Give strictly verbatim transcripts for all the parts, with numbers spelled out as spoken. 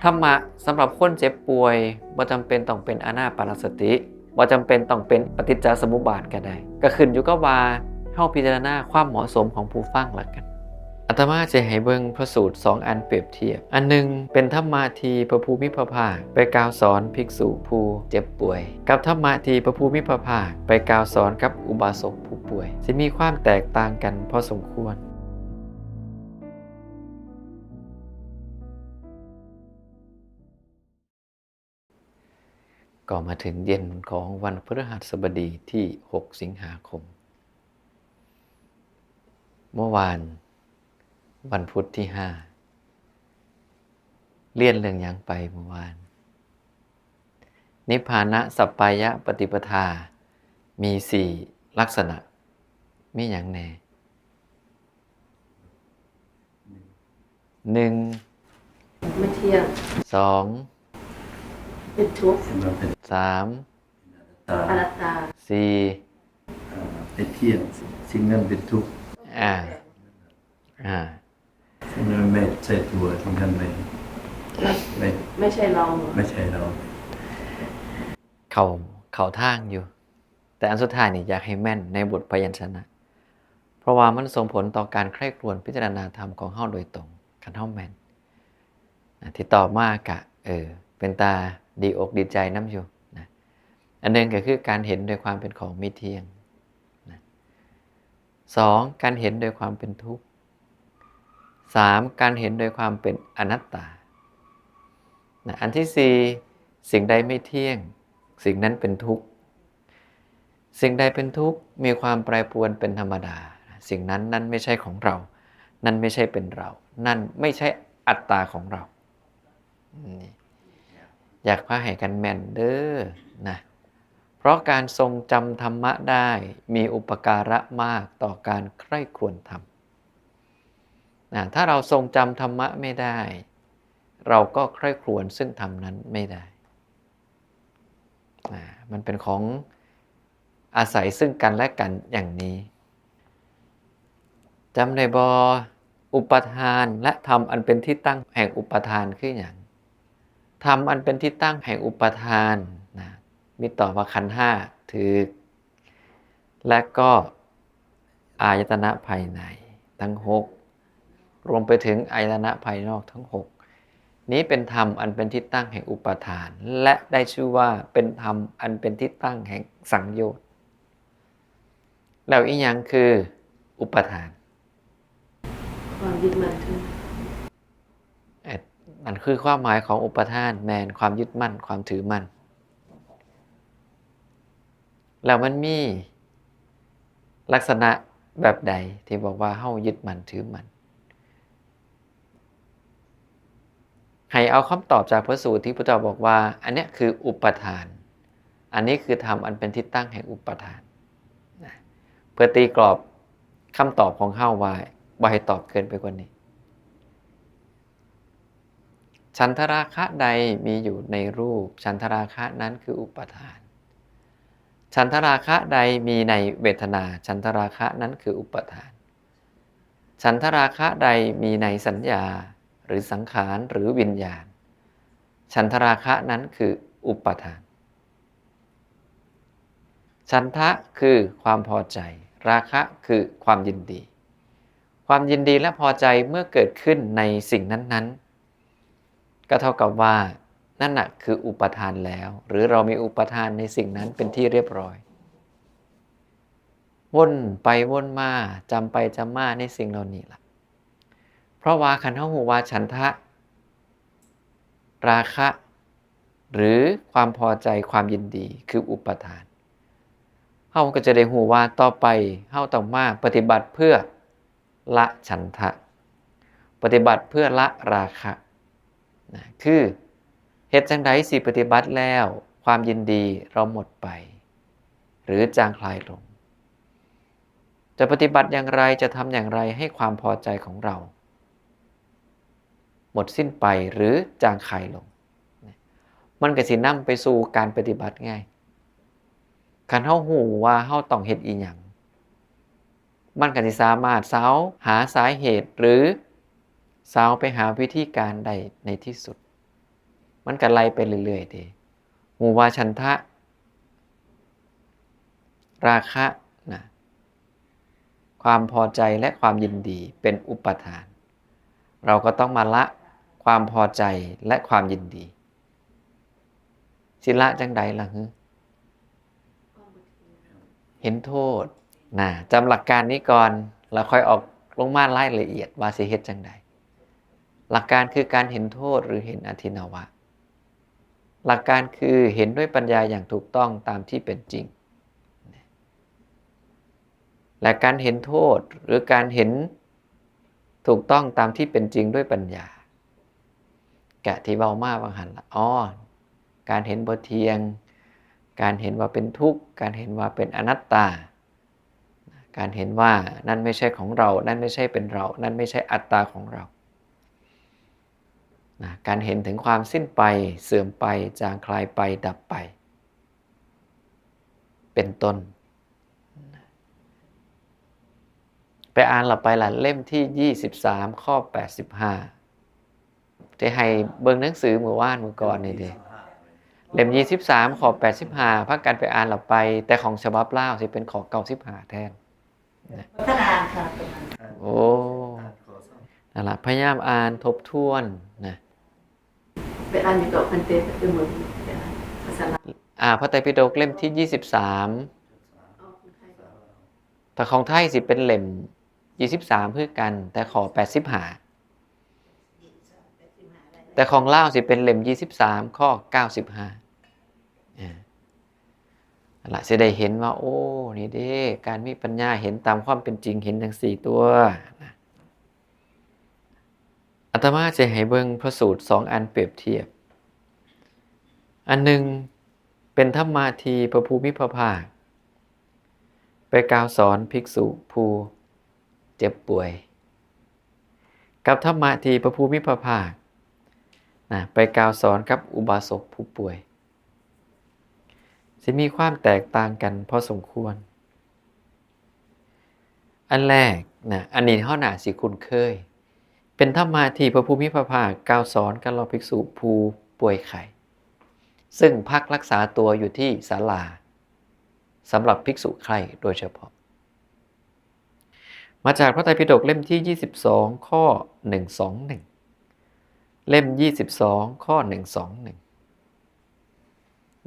ธรรมะสำหรับคนเจ็บป่วยบ่จำเป็นต้องเป็นอานาปานสติ บ่จำเป็นต้องเป็นปฏิจจสมุปบาทก็ได้ ก็ขึ้นอยู่กับว่าเฮาพิจารณาความเหมาะสมของผู้ฟังละกัน อาตมาจะให้เบิ่งพระสูตรสองอันเปรียบเทียบ อันหนึ่งเป็นธรรมะที่พระผู้มีพระภาคไปกล่าวสอนภิกษุผู้เจ็บป่วย กับธรรมะที่พระผู้มีพระภาคไปกล่าวสอนกับอุบาสกผู้ป่วย จะมีความแตกต่างกันพอสมควร ก็มาถึงเย็นของวันพฤหัสบดีที่หกสิงหาคม เมื่อวานวันพุธที่ห้า เรียนเรื่องหยังไปเมื่อวาน นิพพานะสัปปายะปฏิปทา มีสี่ลักษณะ มีหยังแน่ หนึ่ง ไม่เที่ยง สอง เป็นทุกข์ เห็นว่าเป็น สาม ตา อนัตตา สี่ อ่าเป็นเที่ยงสิ่งนั้นเป็นทุกข์ อ่า อ่า สิ่งนั้นไม่ใช่ตัวสิ่งนั้นไม่ไม่ ไม่ใช่เรา ไม่ใช่เรา เขาเขาทางอยู่ แต่อันสุดท้ายนี่อยากให้แม่นในบทพยัญชนะ เพราะว่ามันส่งผลต่อการใคร่ครวญพิจารณาธรรมของเฮาโดยตรง คันเฮาแม่น อ่ะ ที่ตอบมากะ เออ เป็นตาดีอกดีใจน้ำอยู่นะ อันหนึ่งก็คือการเห็นโดยความเป็นของไม่เที่ยงนะ สอง การเห็นโดยความเป็นทุกข์ สาม การเห็นโดยความเป็นอนัตตานะ อันที่สี่ สิ่งใดไม่เที่ยง สิ่งนั้นเป็นทุกข์ สิ่งใดเป็นทุกข์ มีความแปรปรวนเป็นธรรมดา สิ่งนั้นนั่นไม่ใช่ของเรา นั่นไม่ใช่เป็นเรา นั่นไม่ใช่อัตตาของเรา นี่ อยากพาให้กันแม่นเด้อนะ เพราะการทรงจำธรรมะได้มีอุปการะมากต่อการใคร่ครวญธรรมนะ ถ้าเราทรงจำธรรมะไม่ได้ เราก็ใคร่ครวญซึ่งธรรมนั้นไม่ได้นะ มันเป็นของอาศัยซึ่งกันและกันอย่างนี้ จำได้บ่ อุปาทานและธรรมอันเป็นที่ตั้งแห่งอุปาทานคือหยัง ธรรมอันเป็นที่ตั้งแห่งอุปาทานนะ มีตอบว่าขันธ์ห้า ถูก และก็อายตนะภายในทั้งหก รวมไปถึงอายตนะภายนอกทั้งหก นี้เป็นธรรมอันเป็นที่ตั้งแห่งอุปาทาน และได้ชื่อว่าเป็นธรรมอันเป็นที่ตั้งแห่งสังโยชน์ แล้วอีหยังคืออุปาทาน ความยึดมั่นถือ เอ่อนั่นคือความหมายของอุปาทาน แม่นความยึดมั่น ความถือมั่น แล้วมันมีลักษณะแบบใดที่บอกว่าเฮายึดมั่นถือมั่น ให้เอาคำตอบจากพระสูตรที่พระเจ้าบอกว่า อันเนี้ยคืออุปาทาน อันนี้คือธรรมอันเป็นที่ตั้งแห่งอุปาทานนะ เพื่อตีกรอบคำตอบของเฮาว่าบ่ให้ตอบเกินไปกว่านี้ ฉันทราคะใดมีอยู่ในรูป ฉันทราคะนั้นคืออุปาทาน ฉันทราคะใดมีในเวทนา ฉันทราคะนั้นคืออุปาทาน ฉันทราคะใดมีในสัญญา หรือสังขาร หรือวิญญาณ ฉันทราคะนั้นคืออุปาทาน ฉันทะคือความพอใจ ราคะคือความยินดี ความยินดีและพอใจเมื่อเกิดขึ้นในสิ่งนั้นๆ ก็เท่ากับว่านั่นน่ะคืออุปาทานแล้ว หรือเรามีอุปาทานในสิ่งนั้นเป็นที่เรียบร้อย วนไปวนมา จำไปจำมาในสิ่งเหล่านี้ล่ะ เพราะว่าคันเฮาฮู้ว่าฉันทะ ราคะ หรือความพอใจความยินดีคืออุปาทาน เฮาก็จะได้ฮู้ว่าต่อไปเฮาต้องมาปฏิบัติเพื่อละฉันทะ ปฏิบัติเพื่อละราคะนะ คือเฮ็ดจั่งใดสิปฏิบัติแล้วความยินดีเราหมดไป หรือจางคลายลง จะปฏิบัติอย่างไร จะทำอย่างไรให้ความพอใจของเรา หมดสิ้นไปหรือจางคลายลง มันก็สินำไปสู่การปฏิบัติง่าย คันเฮาฮู้ว่าเฮาต้องเฮ็ดอีหยัง มันก็สิสามารถเซาหาสาเหตุหรือเซาไปหาวิธีการได้ในที่สุด มันก็ไล่ไปเรื่อยๆเด้ ฮู้ว่าฉันทะ ราคะนะ ความพอใจและความยินดีเป็นอุปาทาน เราก็ต้องมาละความพอใจและความยินดี สิละจังใดล่ะหือ เห็นโทษนะ จำหลักการนี้ก่อน แล้วค่อยออกลงมารายละเอียดว่าสิเฮ็ดจังใด หลักการคือการเห็นโทษหรือเห็นอทินนวะ หลักการคือเห็นด้วยปัญญาอย่างถูกต้องตามที่เป็นจริง และการเห็นโทษหรือการเห็นถูกต้องตามที่เป็นจริงด้วยปัญญา กะที่เว้ามาว่าหั่นละ อ๋อ การเห็นบ่เที่ยง การเห็นว่าเป็นทุกข์ การเห็นว่าเป็นอนัตตา การเห็นว่านั่นไม่ใช่ของเรา นั่นไม่ใช่เป็นเรา นั่นไม่ใช่อัตตาของเรา นะ การเห็นถึงความสิ้นไป เสื่อมไป จางคลายไป ดับไป เป็นต้น ไปอ่านละไปละ เล่มที่ยี่สิบสาม ข้อแปดสิบห้า ที่ให้เบิ่งหนังสือมื้อวานมื้อก่อนนี่เด้ เล่มยี่สิบสาม ข้อแปดสิบห้า พากันไปอ่านละไป แต่ของฉบับลาวสิเป็นข้อเก้าสิบห้าแทน พัฒนาค่ะตรงนั้น โอ้ นั่นล่ะ พยายามอ่านทบทวนนะ ไปอ่านอยู่กับพันเตปฏิมลภาษาลาว อ่า พระไตรปิฎกเล่มที่ยี่สิบสาม ออกของไทย ถ้าของไทยสิเป็นเล่มยี่สิบสามคือกัน แต่ข้อแปดสิบห้า แต่ของลาวสิเป็นเล่มยี่สิบสาม ข้อเก้าสิบห้า อ่า นั่นล่ะ สิได้เห็นว่า โอ้ นี่เด้ การมีปัญญาเห็นตามความเป็นจริง เห็นจังซี่ตัวนะ อาตมาสิให้เบิ่งพระสูตรสองอันเปรียบเทียบ อันหนึ่งเป็นธรรมะที่พระผู้มีพระภาค ไปกล่าวสอนภิกษุผู้เจ็บป่วย กับธรรมะที่พระผู้มีพระภาคนะ ไปกล่าวสอนกับอุบาสกผู้ป่วย สิมีความแตกต่างกันพอสมควร อันแรกนะ อันนี้เฮาน่าสิคุ้นเคย เป็นธรรมะที่พระผู้มีพระภาคกล่าวสอนกับเหล่าภิกษุผู้ป่วยไข้ ซึ่งพักรักษาตัวอยู่ที่ศาลา สำหรับภิกษุไข้โดยเฉพาะ มาจากพระไตรปิฎกเล่มที่ ยี่สิบสอง ข้อ หนึ่งสองหนึ่ง เล่ม ยี่สิบสอง ข้อ หนึ่งสองหนึ่ง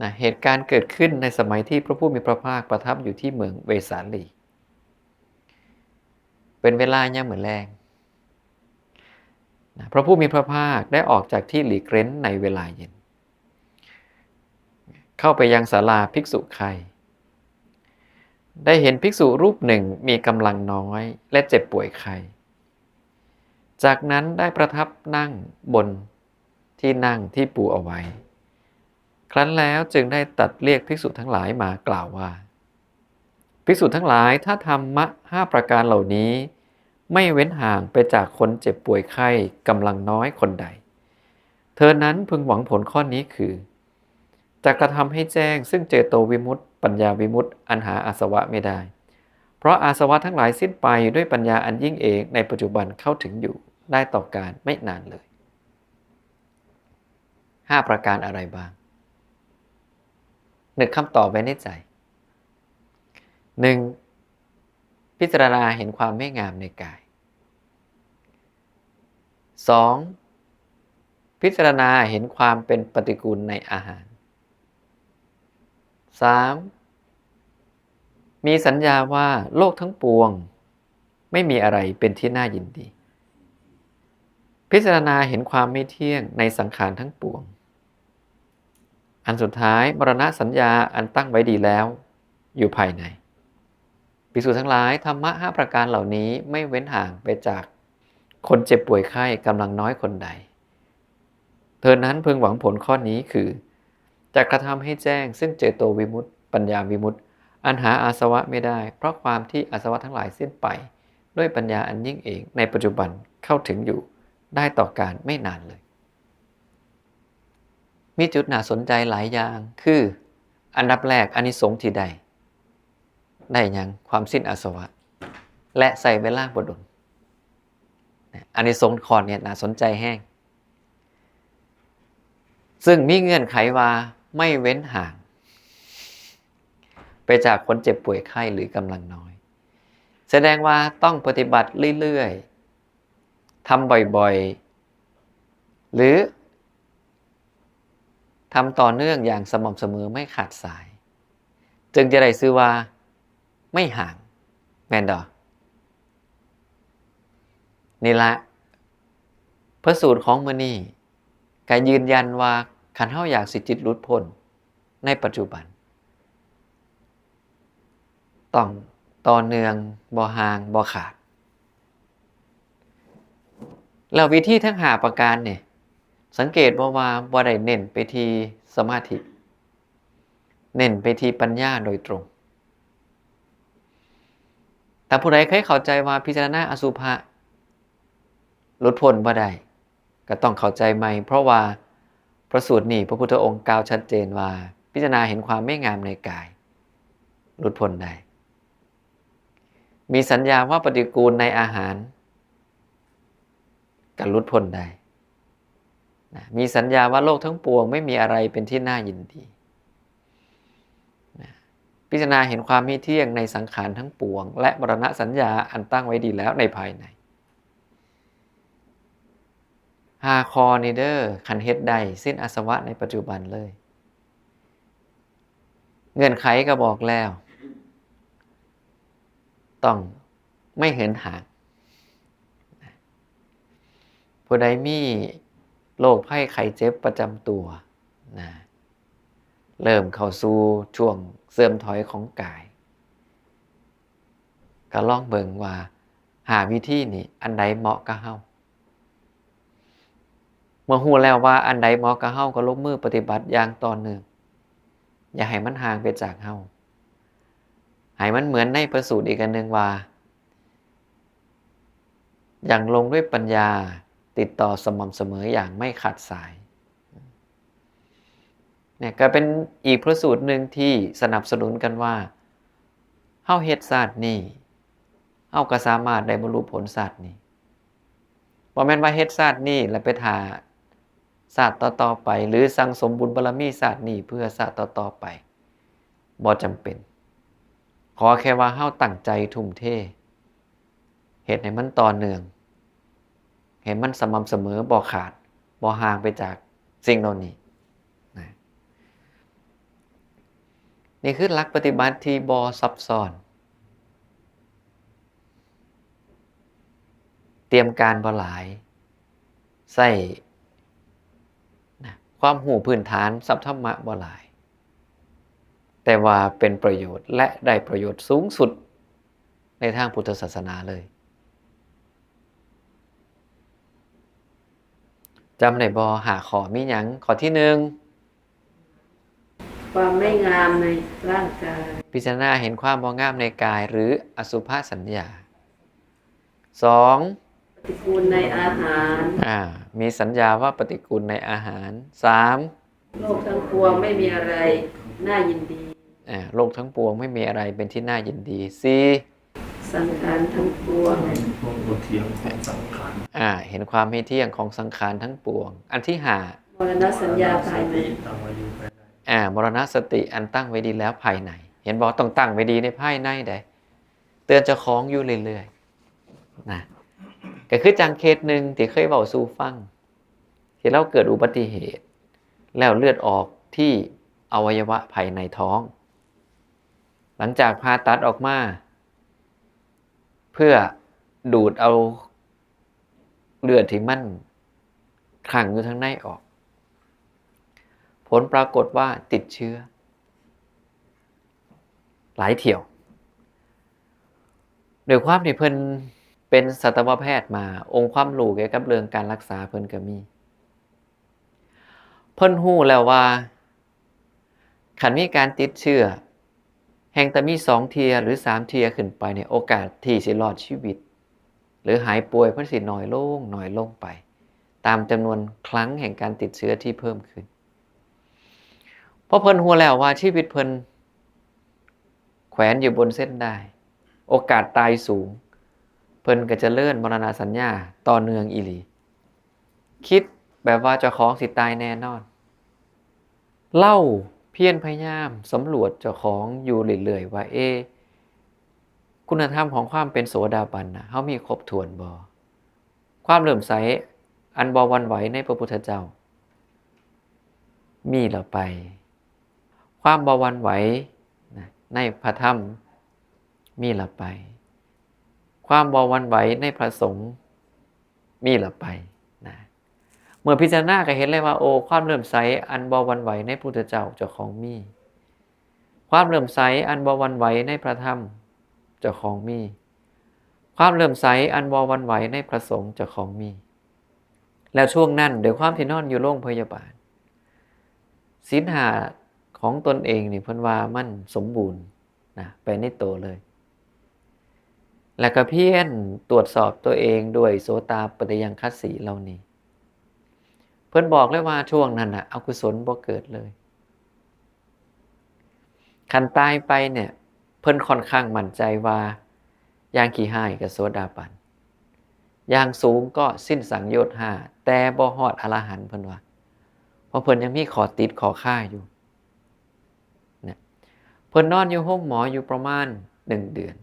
นะ เหตุการณ์เกิดขึ้นในสมัยที่พระผู้มีพระภาคประทับอยู่ที่เมืองเวสาลี เป็นเวลายามมื้อแลงนะ พระผู้มีพระภาคได้ออกจากที่หลีกเร้นในเวลาเย็น เข้าไปยังศาลาภิกษุไข้ ได้เห็นภิกษุรูปหนึ่งมีกำลังน้อยและเจ็บป่วยไข้ จากนั้นได้ประทับนั่งบนที่นั่งที่ปูเอาไว้ ครั้นแล้วจึงได้ตรัสเรียกภิกษุทั้งหลายมากล่าวว่า ภิกษุทั้งหลาย ถ้าธรรมะห้าประการเหล่านี้ไม่เว้นห่างไปจากคนเจ็บป่วยไข้กำลังน้อยคนใด เธอนั้นพึงหวังผลข้อนี้คือ จะกระทำให้แจ้งซึ่งเจโตวิมุตติ ปัญญาวิมุตติ อันหาอาสวะไม่ได้ เพราะอาสวะทั้งหลายสิ้นไปด้วยปัญญาอันยิ่งเองในปัจจุบันเข้าถึงอยู่ได้ต่อการไม่นานเลย ห้าประการอะไรบ้าง นึกคำตอบไว้ในใจ หนึ่ง พิจารณาเห็นความไม่งามในกาย สอง พิจารณาเห็นความเป็นปฏิกูลในอาหาร สาม มีสัญญาว่าโลกทั้งปวงไม่มีอะไรเป็นที่น่ายินดี พิจารณาเห็นความไม่เที่ยงในสังขารทั้งปวง อันสุดท้าย มรณะสัญญาอันตั้งไว้ดีแล้วอยู่ภายใน ภิกษุทั้งหลาย ธรรมะห้าประการเหล่านี้ไม่เว้นห่างไปจากคนเจ็บป่วยไข้กำลังน้อยคนใด เธอนั้นพึงหวังผลข้อนี้คือ จะกระทำให้แจ้งซึ่งเจโตวิมุตติ ปัญญาวิมุตติ อันหาอาสวะไม่ได้ เพราะความที่อาสวะทั้งหลายสิ้นไป ด้วยปัญญาอันยิ่งเองในปัจจุบันเข้าถึงอยู่ได้ต่อการไม่นานเลย มีจุดน่าสนใจหลายอย่าง คือ อันดับแรก อานิสงส์ที่ได้ ได้หยัง ความสิ้นอาสวะ และใช้เวลาบ่ดน อานิสงส์ข้อนี้น่าสนใจแฮง ซึ่งมีเงื่อนไขว่าไม่เว้นห่าง ไปจากคนเจ็บป่วยไข้หรือกำลังน้อย แสดงว่าต้องปฏิบัติเรื่อยๆ ทำบ่อยๆ หรือทำต่อเนื่องอย่างสม่ำเสมอไม่ขาดสาย จึงจะได้ชื่อว่าไม่ห่าง แม่นดอนี่ละ พระสูตรของมื้อนี้ก็ยืนยันว่าคันเฮาอยากสิจิตหลุดพ้นในปัจจุบัน ต้องต่อเนื่องบ่ห่างบ่ขาด แล้ววิธีทั้งห้าประการเนี่ย สังเกตบ่ว่าบ่ได้เน้นไปที่สมาธิ เน้นไปที่ปัญญาโดยตรง แต่ผู้ใดเคยเข้าใจว่าพิจารณาอสุภะหลุดพ้นบ่ได้ ก็ต้องเข้าใจใหม่ เพราะว่าพระสูตรนี้พระพุทธองค์กล่าวชัดเจนว่า พิจารณาเห็นความไม่งามในกาย หลุดพ้นได้ มีสัญญาว่าปฏิกูลในอาหาร ก็หลุดพ้นได้นะ มีสัญญาว่าโลกทั้งปวงไม่มีอะไรเป็นที่น่ายินดีนะ พิจารณาเห็นความไม่เที่ยงในสังขารทั้งปวง และมรณสัญญาอันตั้งไว้ดีแล้วในภายใน ห้าข้อนี้เด้อ คันเฮ็ดได้สิ้นอาสวะในปัจจุบันเลย เงื่อนไขก็บอกแล้ว ต้องไม่เหินห่าง ผู้ใดมีโรคภัยไข้เจ็บประจำตัวนะ เริ่มเข้าสู่ช่วงเสื่อมถอยของกาย ก็ลองเบิ่งว่าห้าวิธีนี้อันใดเหมาะกับเฮา เมื่อฮู้แล้วว่าอันใดเหมาะกับเฮาก็ลงมือปฏิบัติอย่างต่อเนื่อง อย่าให้มันห่างไปจากเฮา ให้มันเหมือนในพระสูตรอีกอันหนึ่งว่า ยังลงด้วยปัญญา ติดต่อสม่ำเสมออย่างไม่ขาดสาย เนี่ยก็เป็นอีกพระสูตรหนึ่งที่สนับสนุนกันว่า เฮาเฮ็ดชาตินี้ เฮาก็สามารถได้บรรลุผลชาตินี้ บ่แม่นว่าเฮ็ดชาตินี้แล้วไปถ่าชาติต่อๆไป หรือสั่งสมบุญบารมีชาตินี้เพื่อชาติต่อๆไป บ่จำเป็น ขอแค่ว่าเฮาตั้งใจทุ่มเท เฮ็ดให้มันต่อเนื่อง ให้มันสม่ำเสมอ บ่ขาด บ่ห่างไปจากสิ่งเหล่านี้นะ นี่คือหลักปฏิบัติที่บ่ซับซ้อน เตรียมการบ่หลาย ใช้นะ ความรู้พื้นฐานศัพท์ธรรมะบ่หลาย แต่ว่าเป็นประโยชน์และได้ประโยชน์สูงสุดในทางพุทธศาสนาเลย จำได้บ่ ห้าข้อมีหยัง ข้อที่หนึ่ง ความไม่งามในร่างกาย พิจารณาเห็นความบ่งามในกายหรืออสุภสัญญา สอง ปฏิกูลในอาหาร อ่า มีสัญญาว่าปฏิกูลในอาหาร สาม โลกทั้งปวงไม่มีอะไรน่ายินดี อ่า โลกทั้งปวงไม่มีอะไรเป็นที่น่ายินดี สี่ สังขารทั้งปวง ความบ่เที่ยงของสังขาร อ่า เห็นความไม่เที่ยงของสังขารทั้งปวง อันที่ห้า มรณสัญญาภายใน ตั้งไว้อยู่ภายใน อ่า มรณสติอันตั้งไว้ดีแล้วภายใน เห็นบ่ ต้องตั้งไว้ดีในภายในใด เตือนเจ้าของอยู่เรื่อยๆนะ ก็คือจั่งเคสหนึ่งที่เคยเว้าสู่ฟัง ที่ลาวเกิดอุบัติเหตุ แล้วเลือดออกที่อวัยวะภายในท้อง หลังจากผ่าตัดออกมา เพื่อดูดเอาเลือดที่มันขังอยู่ทางในออก ผลปรากฏว่าติดเชื้อ หลายเที่ยว ด้วยความที่เพิ่นเป็นสัตวแพทย์มา องค์ความรู้เกี่ยวกับเรื่องการรักษาเพิ่นก็มี เพิ่นฮู้แล้วว่า คันมีการติดเชื้อ แฮ่งแต่มีสองเทื่อหรือสามเทื่อขึ้นไปเนี่ย โอกาสที่สิรอดชีวิต หรือหายป่วยเพิ่นสิน้อยลง น้อยลงไป ตามจำนวนครั้งแห่งการติดเชื้อที่เพิ่มขึ้น เพราะเพิ่นฮู้แล้วว่าชีวิตเพิ่นแขวนอยู่บนเส้นด้าย โอกาสตายสูง เพิ่นก็เจริญมรณสัญญาต่อเนื่องอีหลี คิดแบบว่าเจ้าของสิตายแน่นอน ลาวเพียรพยายามสำรวจเจ้าของอยู่เรื่อยๆ ว่า เอ๊ะ คุณธรรมของความเป็นโสดาบันน่ะ เฮามีครบถ้วนบ่ ความเลื่อมใสอันบ่หวั่นไหวในพระพุทธเจ้า มีแล้วไป ความบ่หวั่นไหวนะในพระธรรม มีแล้วไป ความบ่หวั่นไหวในพระสงฆ์ มีแล้วไปนะ เมื่อพิจารณาก็เห็นเลยว่า โอ้ ความเลื่อมใสอันบ่หวั่นไหวในพระพุทธเจ้าเจ้าของมี ความเลื่อมใสอันบ่หวั่นไหวในพระธรรมเจ้าของมี ความเลื่อมใสอันบ่หวั่นไหวในพระสงฆ์เจ้าของมี แล้วช่วงนั้นด้วยความที่นอนอยู่โรงพยาบาล ศีลห้าของตนเองนี่เพิ่นว่ามันสมบูรณ์นะ ไปในตัวเลย แล้วก็เพียรตรวจสอบตัวเองด้วยโสตาปัตตยังคสีเหล่านี้ เพิ่นบอกเลยว่าช่วงนั้นน่ะ อกุศลบ่เกิดเลย คันตายไปเนี่ย เพิ่นค่อนข้างมั่นใจว่า อย่างขี้ฮ้ายก็โสดาบัน อย่างสูงก็สิ้นสังโยชน์ห้า แต่บ่ฮอดอรหันต์ เพิ่นว่า เพราะเพิ่นยังมีข้อติดข้อคาอยู่ เนี่ย เพิ่นนอนอยู่โรงหมออยู่ประมาณหนึ่งเดือน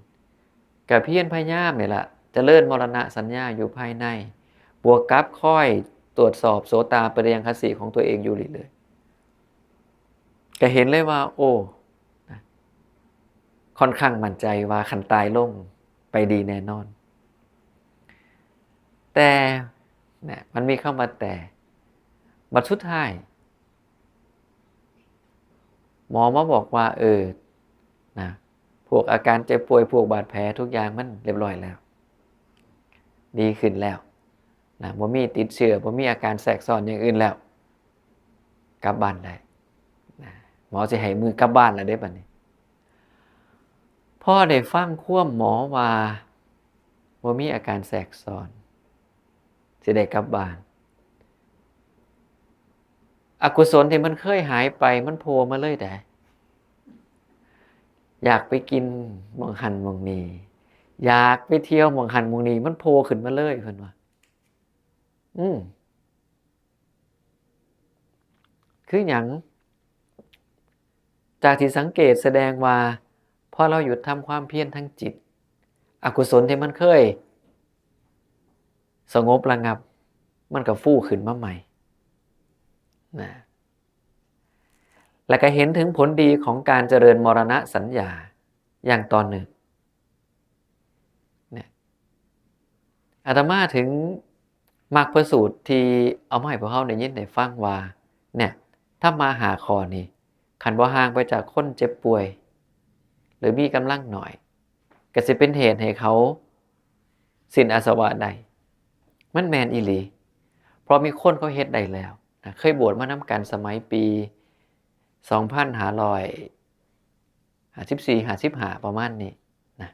ก็เพียรพยายามนี่ล่ะ เจริญมรณสัญญาอยู่ภายใน บวกกับคอยตรวจสอบโสตาปัตตยังคสีของตัวเองอยู่เรื่อยๆ ก็เห็นเลยว่า โอ้ นะ ค่อนข้างมั่นใจว่าคันตายลงไปดีแน่นอน แต่ เนี่ย มันมีคำว่าแต่ บัดสุดท้าย หมอมาบอกว่า เออ นะ พวกอาการเจ็บป่วย พวกบาดแผลทุกอย่างมันเรียบร้อยแล้ว ดีขึ้นแล้ว นะ บ่มีติดเชื้อ บ่มีอาการแทรกซ้อนอย่างอื่นแล้ว กลับบ้านได้ นะ หมอสิให้มือกลับบ้านแล้วเด้บัดนี้ พอได้ฟังความหมอว่า บ่มีอาการแทรกซ้อน สิได้กลับบ้าน อกุศลที่มันเคยหายไปมันโผล่มาเลยเด้ อยากไปกินหม่องหั้นหม่องนี่ อยากไปเที่ยวหม่องหั้นหม่องนี่ มันโผล่ขึ้นมาเลย เพิ่นว่า อืม คือหยัง จากที่สังเกตแสดงว่า พอเราหยุดทำความเพียรทางจิต อกุศลที่มันเคยสงบระงับ มันก็ฟูขึ้นมาใหม่ นะ แล้วก็เห็นถึงผลดีของการเจริญมรณสัญญาอย่างต่อเนื่อง เนี่ย อาตมาถึงมักพระสูตรที่เอามาให้พวกเราได้ยินได้ฟังว่า เนี่ย ธรรมะห้าข้อนี้ คันบ่ห่างไปจากคนเจ็บป่วย หรือมีกำลังน้อย ก็สิเป็นเหตุให้เขาสิ้นอาสวะได้ มันแม่นอีหลี เพราะมีคนเขาเฮ็ดได้แล้วนะ เคยบวชมานำกันสมัยปี สองพันห้าร้อยห้าสิบสี่ ห้าสิบห้า ประมาณนี้นะ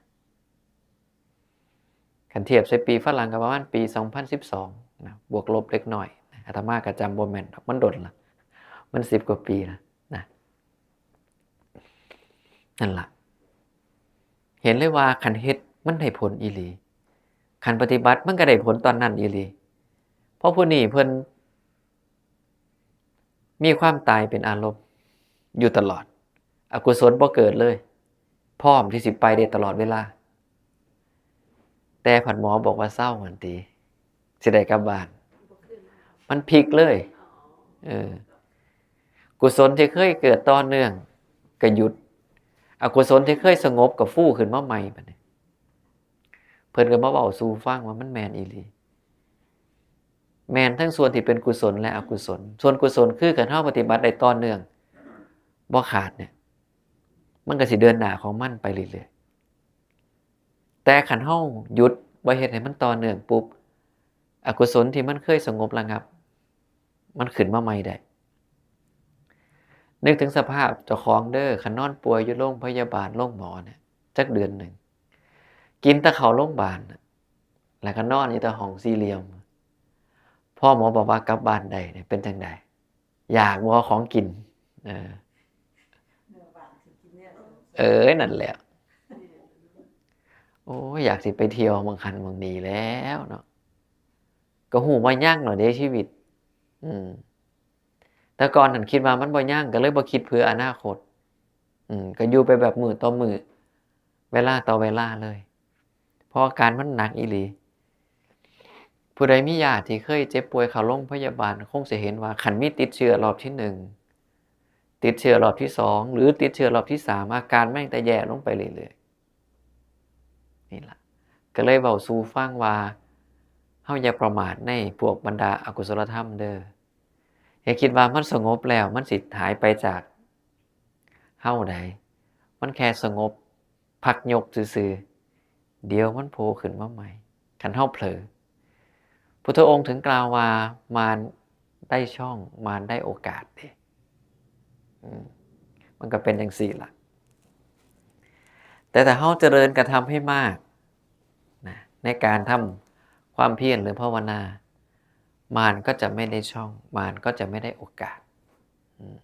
คันเทียบใส่ปีฝรั่งก็ประมาณปี สองพันสิบสอง นะ บวกลบเล็กน้อยนะ อาตมาก็จำบ่แม่นดอก มันโดนละ มันสิบกว่าปีละนะ นั่นล่ะ เห็นเลยว่าคันเฮ็ดมันได้ผลอีหลี คันปฏิบัติมันก็ได้ผลตอนนั้นอีหลี เพราะผู้นี้เพิ่นมีความตายเป็นอารมณ์อยู่ตลอด อกุศลบ่เกิดเลย พร้อมที่สิไปได้ตลอดเวลา แต่พัดหมอบอกว่าเซาหั่นติ สิได้กลับบ้าน มันพลิกเลย เออ กุศลที่เคยเกิดต่อเนื่องก็หยุด อกุศลที่เคยสงบก็ฟูขึ้นมาใหม่บัดนี้ เพิ่นก็มาเว้าสู่ฟังว่ามันแม่นอีหลี แม่นทั้งส่วนที่เป็นกุศลและอกุศล ส่วนกุศลคือคันเฮาปฏิบัติได้ต่อเนื่อง บ่ขาดเนี่ย มันก็สิเดินหน้าของมันไปเรื่อยๆ แต่คันเฮาหยุด บ่เฮ็ดให้มันต่อเนื่องปุ๊บ อกุศลที่มันเคยสงบระงับ มันขึ้นมาใหม่ได้ นึกถึงสภาพเจ้าของเด้อ คันนอนป่วยอยู่โรงพยาบาล โรงหมอเนี่ย จักเดือนหนึ่ง กินแต่ข้าวโรงพยาบาลน่ะ แล้วก็นอนอยู่แต่ห้องสี่เหลี่ยม พ่อหมอบอกว่ากลับบ้านได้เนี่ย เป็นจังใด อยากบ่ของกิน เออ เออ นั่นแหละ โอ้ย อยากสิไปเที่ยวหม่องหั้นหม่องนี่แล้วเนาะ ก็ฮู้ว่ายังเนาะเด้ชีวิต อืม แต่ก่อนนั้นคิดว่ามันบ่ยั่ง ก็เลยบ่คิดเผื่ออนาคต อืม ก็อยู่ไปแบบมื้อต่อมื้อ เวลาต่อเวลาเลย เพราะอาการมันหนักอีหลี ผู้ใดมีญาติที่เคยเจ็บป่วยเข้าโรงพยาบาล คงสิเห็นว่าคันมีติดเชื้อรอบที่หนึ่ง ติดเชื้อรอบที่สอง หรือติดเชื้อรอบที่สาม อาการแม่งแต่แย่ลงไปเรื่อยๆ นี่ล่ะ ก็เลยเว้าสู่ฟังว่า เฮาอย่าประมาทในพวกบรรดาอกุศลธรรมเด้อ อย่าคิดว่ามันสงบแล้ว มันสิหายไปจากเฮาใด มันแค่สงบ พักยกซื่อๆ เดี๋ยวมันโผล่ขึ้นมาใหม่ คันเฮาเผลอ พุทธองค์ถึงกล่าวว่า มารได้ช่อง มารได้โอกาสเด้ อืม มันก็เป็นจั่งซี้ล่ะ แต่ถ้าเฮาเจริญกระทำให้มากนะ ในการทำความเพียรหรือภาวนา มารก็จะไม่ได้ช่อง มารก็จะไม่ได้โอกาส อืม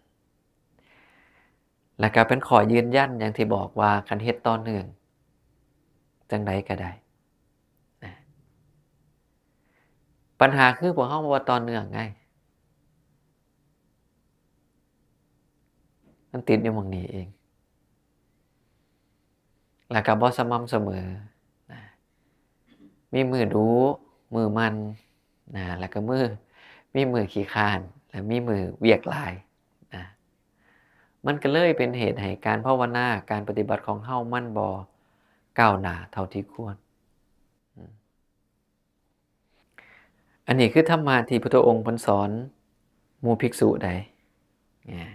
แล้วก็เป็นข้อยืนยันอย่างที่บอกว่า คันเฮ็ดต่อเนื่อง จั่งใดก็ได้นะ ปัญหาคือพวกเฮาบ่ต่อเนื่องไง มันติดอยู่หม่องนี้เอง แล้วก็บ่สม่ำเสมอนะ มีมื้อดู๋ มื้อหมั่นนะ แล้วก็มื้อ มีมื้อขี้คร้าน และมีมื้อเวียกหลายนะ มันก็เลยเป็นเหตุให้การภาวนา การปฏิบัติของเฮามันบ่ก้าวหน้าเท่าที่ควร อืม อันนี้คือธรรมะที่พุทธองค์เพิ่นสอนหมู่ภิกษุใด อ่า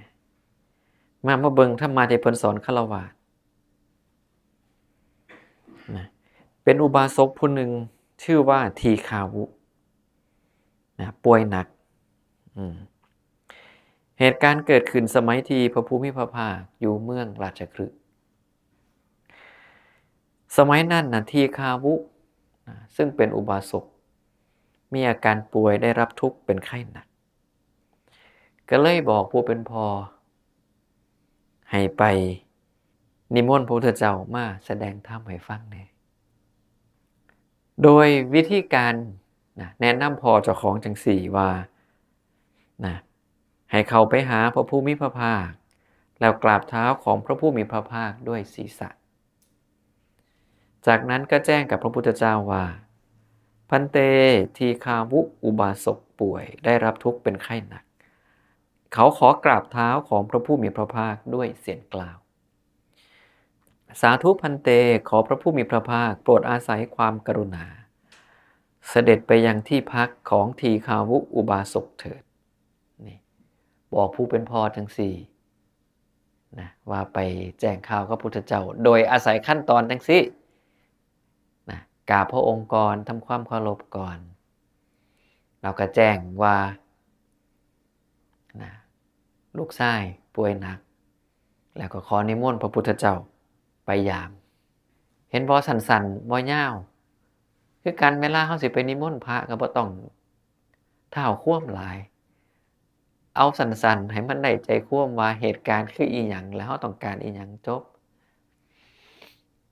มา มาเบิ่งธรรมะที่เพิ่นสอนฆราวาสนะ เป็นอุบาสกผู้หนึ่งชื่อว่าทีฆาวุนะ ป่วยหนัก อืม เหตุการณ์เกิดขึ้นสมัยที่พระผู้มีพระภาคอยู่เมืองราชคฤห์ สมัยนั้นนะ ทีฆาวุนะ ซึ่งเป็นอุบาสก มีอาการป่วยได้รับทุกข์เป็นไข้หนัก ก็เลยบอกผู้เป็นพ่อ ให้ไปนิมนต์พระพุทธเจ้ามาแสดงธรรมให้ฟังแหน่ โดยวิธีการนะ แนะนำพ่อเจ้าของจั่งซี้ว่านะ ให้เข้าไปหาพระผู้มีพระภาค แล้วกราบเท้าของพระผู้มีพระภาคด้วยศีรษะ จากนั้นก็แจ้งกับพระพุทธเจ้าว่า ภันเต ทีฆาวุอุบาสกป่วยได้รับทุกข์เป็นไข้หนัก เขาขอกราบเท้าของพระผู้มีพระภาคด้วยเสียงกล่าว สาธุภันเต ขอพระผู้มีพระภาคโปรดอาศัยความกรุณา เสด็จไปยังที่พักของทีฆาวุอุบาสกเถิด นี่ บอกผู้เป็นพ่อจั่งซี้นะ ว่าไปแจ้งข่าวกับพุทธเจ้า โดยอาศัยขั้นตอนจั่งซี้นะ กราบพระองค์ก่อน ทำความเคารพก่อน แล้วก็แจ้งว่านะ ลูกชายป่วยหนัก แล้วก็ขอนิมนต์พระพุทธเจ้าไปยาม เห็นบ่ สั้นๆ บ่ยาว คือกัน เวลาเฮาสิไปนิมนต์พระก็บ่ต้องท้าวความหลาย เอาสั้นๆ ให้มันได้ใจความว่าเหตุการณ์คืออีหยัง แล้วเฮาต้องการอีหยัง จบ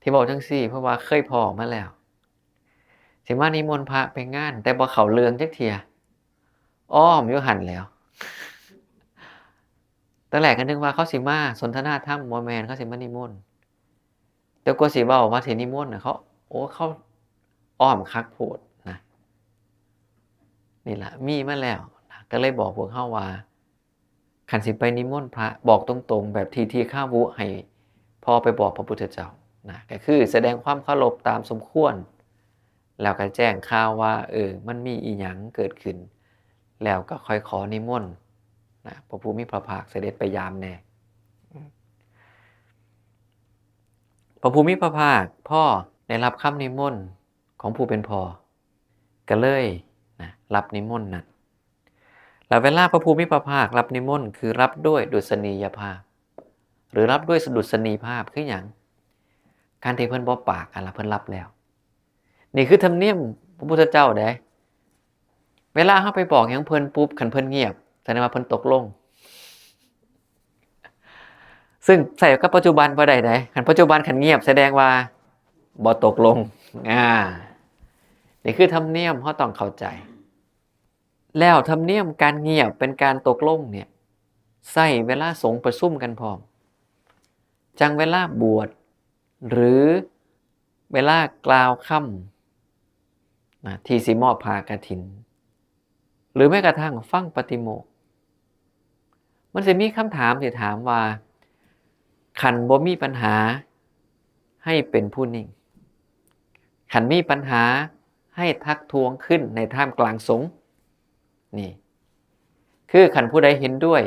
ที่บอกจั่งซี้ เพราะว่าเคยพ้อมาแล้ว สิมานิมนต์พระไปงาน แต่บ่เข้าเรื่องจักเทื่อ อ้อมอยู่หั่นแหล้ว ตอนแรกก็นึกว่าเขาสิมาสนทนาธรรม บ่แม่น เขาสิมานิมนต์ แต่กว่าสิเว้าว่าสินิมนต์น่ะ เขา โอ้ เขาอ้อมคักโพดนะ นี่ล่ะ มีมาแล้วนะ ก็เลยบอกพวกเฮาว่า คันสิไปนิมนต์พระ บอกตรงๆ แบบที่ทีฆาวุให้พ่อไปบอกพระพุทธเจ้านะ ก็คือแสดงความเคารพตามสมควร แล้วก็แจ้งข่าวว่า เออ มันมีอีหยังเกิดขึ้น แล้วก็ค่อยขอนิมนต์นะ พระผู้มีพระภาคเสด็จไปยามแหน่ พระผู้มีพระภาคพอได้รับคำนิมนต์ของผู้เป็นพ่อ ก็เลยนะ รับนิมนต์นั้น แล้วเวลาพระผู้มีพระภาครับนิมนต์ คือรับด้วยดุษณียภาพ หรือรับด้วยดุษณีภาพ คือหยัง การที่เพิ่นบ่ปากหั่นล่ะ เพิ่นรับแล้ว นี่คือธรรมเนียมพระพุทธเจ้าเด้ เวลาเฮาไปบอกหยังเพิ่นปุ๊บ คันเพิ่นเงียบ แสดงว่าเพิ่นตกลง ซึ่งใช้กับปัจจุบันบ่ได้เด้ คันปัจจุบันคันเงียบ แสดงว่าบ่ตกลง อ่า นี่คือธรรมเนียม เฮาต้องเข้าใจ แล้วธรรมเนียมการเงียบเป็นการตกลงเนี่ย ใช้เวลาสงฆ์ประชุมกันพร้อม จั่งเวลาบวช หรือเวลากล่าวคำนะ ที่สิมอบผ้ากฐิน หรือแม้กระทั่งฟังปาฏิโมกข์ มันสิมีคำถามที่ถามว่า คันบ่มีปัญหา ให้เป็นผู้นิ่ง คันมีปัญหา ให้ทักท้วงขึ้นในท่ามกลางสงฆ์ นี่ คือคันผู้ใดเห็นด้วย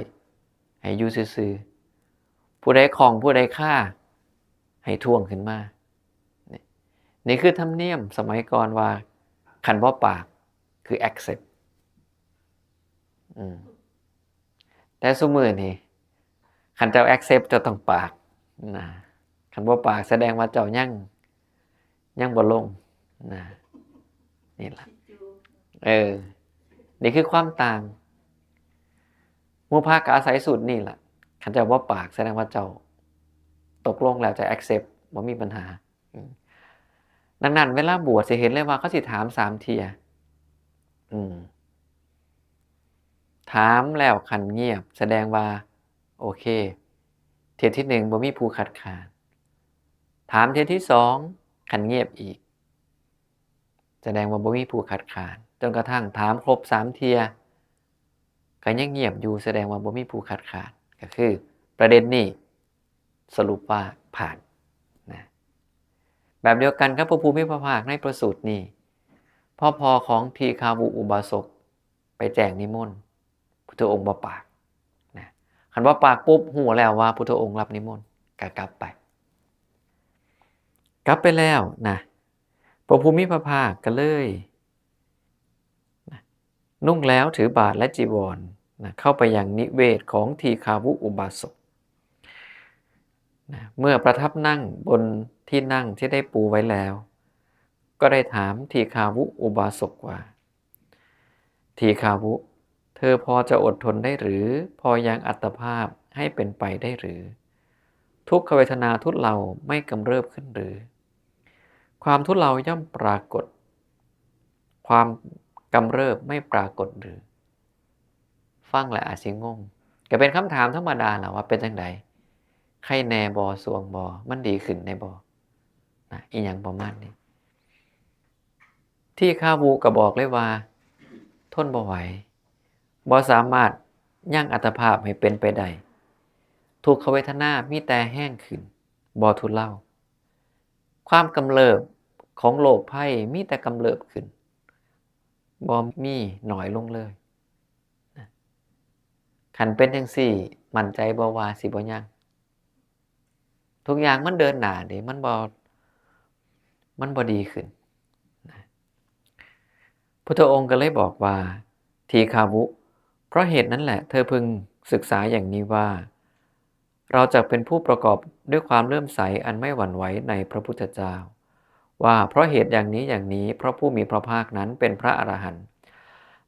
ให้อยู่ซื่อๆ ผู้ใดข้อง ผู้ใดคา ให้ท้วงขึ้นมา นี่ นี่คือธรรมเนียมสมัยก่อนว่า คันบ่ปาก คือ accept อืม แต่ซุมื้อนี้ คันเจ้า accept เจ้าต้องปากนะ คันบ่ปากแสดงว่าเจ้ายัง ยังบ่ลงนะ นี่ล่ะ เออ นี่คือความต่าง หมู่พระก็อาศัยสูตรนี่ล่ะ คันเจ้าบ่ปากแสดงว่าเจ้าตกลงแล้ว เจ้า accept บ่มีปัญหา อืม ดังนั้นเวลาบวชสิเห็นเลยว่าเขาสิถามสามเทื่อ อืม ถามแล้วคันเงียบ แสดงว่า โอเค เทื่อที่หนึ่งบ่มีผู้คัดค้าน ถามเทื่อที่สอง คันเงียบอีก แสดงว่าบ่มีผู้คัดค้าน จนกระทั่งถามครบสามเทื่อ ก็ยังเงียบอยู่ แสดงว่าบ่มีผู้คัดค้าน ก็คือประเด็นนี้สรุปว่าผ่านนะ แบบเดียวกันกับพระผู้มีพระภาคในพระสูตรนี้ พอพ่อของทีฆาวุอุบาสกไปแจ้งนิมนต์ พุทธองค์บ่ปากนะ คันบ่ปากปุ๊บ ฮู้แล้วว่าพุทธองค์รับนิมนต์ ก็กลับไป กลับไปแล้วนะ พระผู้มีพระภาคก็เลยนะ นุ่งแล้วถือบาตรและจีวรนะ เข้าไปยังนิเวศของทีฆาวุอุบาสกนะ เมื่อประทับนั่งบนที่นั่งที่ได้ปูไว้แล้ว ก็ได้ถามทีฆาวุอุบาสกว่า ทีฆาวุ เธอพอจะอดทนได้หรือ พอยังอัตภาพให้เป็นไปได้หรือ ทุกขเวทนาทุเลาไม่กำเริบขึ้นหรือ ความทุเลาย่อมปรากฏ ความกำเริบไม่ปรากฏหรือ ฟังแล้วอาจสิงง ก็เป็นคำถามธรรมดาแหละว่าเป็นจั่งใด ไข้แน่บ่ สวงบ่ มันดีขึ้นแน่บ่ นะ อีหยังประมาณนี้ ทีฆาวุก็บอกเลยว่า ทนบ่ไหว บ่สามารถยั้งอัตภาพให้เป็นไปได้ ทุกขเวทนามีแต่แฮงขึ้น บ่ทุเลา ความกำเริบของโรคภัยมีแต่กำเริบขึ้น บ่มีน้อยลงเลยนะ คันเป็นจั่งซี้ มั่นใจบ่ว่าสิบ่ยั้ง ทุกอย่างมันเดินหน้าเด้ มันบ่ มันบ่ดีขึ้นนะ พุทธองค์ก็เลยบอกว่า ทีฆาวุ เพราะเหตุนั้นแหละ เธอพึงศึกษาอย่างนี้ว่า เราจักเป็นผู้ประกอบด้วยความเลื่อมใสอันไม่หวั่นไหวในพระพุทธเจ้า ว่าเพราะเหตุอย่างนี้อย่างนี้ พระผู้มีพระภาคนั้นเป็นพระอรหันต์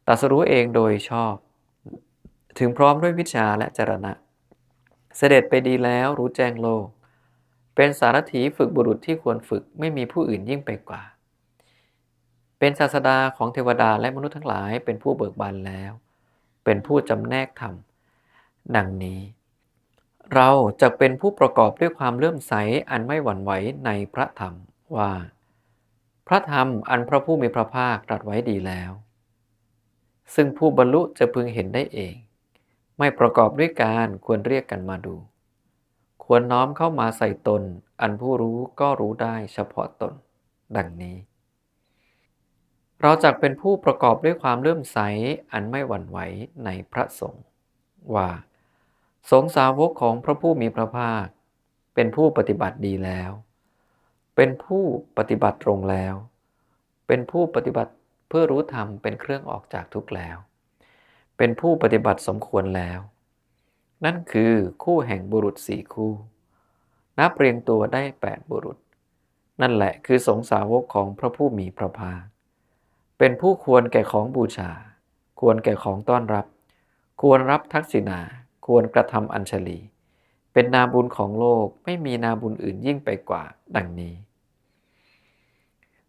ตรัสรู้เองโดยชอบ ถึงพร้อมด้วยวิชชาและจรณะ เสด็จไปดีแล้วรู้แจ้งโลก เป็นสารถีฝึกบุรุษที่ควรฝึก ไม่มีผู้อื่นยิ่งไปกว่า เป็นศาสดาของเทวดาและมนุษย์ทั้งหลาย เป็นผู้เบิกบานแล้ว เป็นผู้จำแนกธรรม ดังนี้ เราจักเป็นผู้ประกอบด้วยความเลื่อมใสอันไม่หวั่นไหวในพระธรรมว่า พระธรรมอันพระผู้มีพระภาคตรัสไว้ดีแล้ว ซึ่งผู้บรรลุจะพึงเห็นได้เอง ไม่ประกอบด้วยการควรเรียกกันมาดู ควรน้อมเข้ามาใส่ตน อันผู้รู้ก็รู้ได้เฉพาะตน ดังนี้ เราจักเป็นผู้ประกอบด้วยความเลื่อมใสอันไม่หวั่นไหวในพระสงฆ์ ว่า สงฆ์สาวกของพระผู้มีพระภาค เป็นผู้ปฏิบัติดีแล้ว เป็นผู้ปฏิบัติตรงแล้ว เป็นผู้ปฏิบัติเพื่อรู้ธรรมเป็นเครื่องออกจากทุกข์แล้ว เป็นผู้ปฏิบัติสมควรแล้ว นั่นคือคู่แห่งบุรุษสี่คู่ นับเรียงตัวได้แปดบุรุษ นั่นแหละคือสงฆ์สาวกของพระผู้มีพระภาค เป็นผู้ควรแก่ของบูชา ควรแก่ของต้อนรับ ควรรับทักษิณา ควรกระทำอัญชลี เป็นนาบุญของโลก ไม่มีนาบุญอื่นยิ่งไปกว่า ดังนี้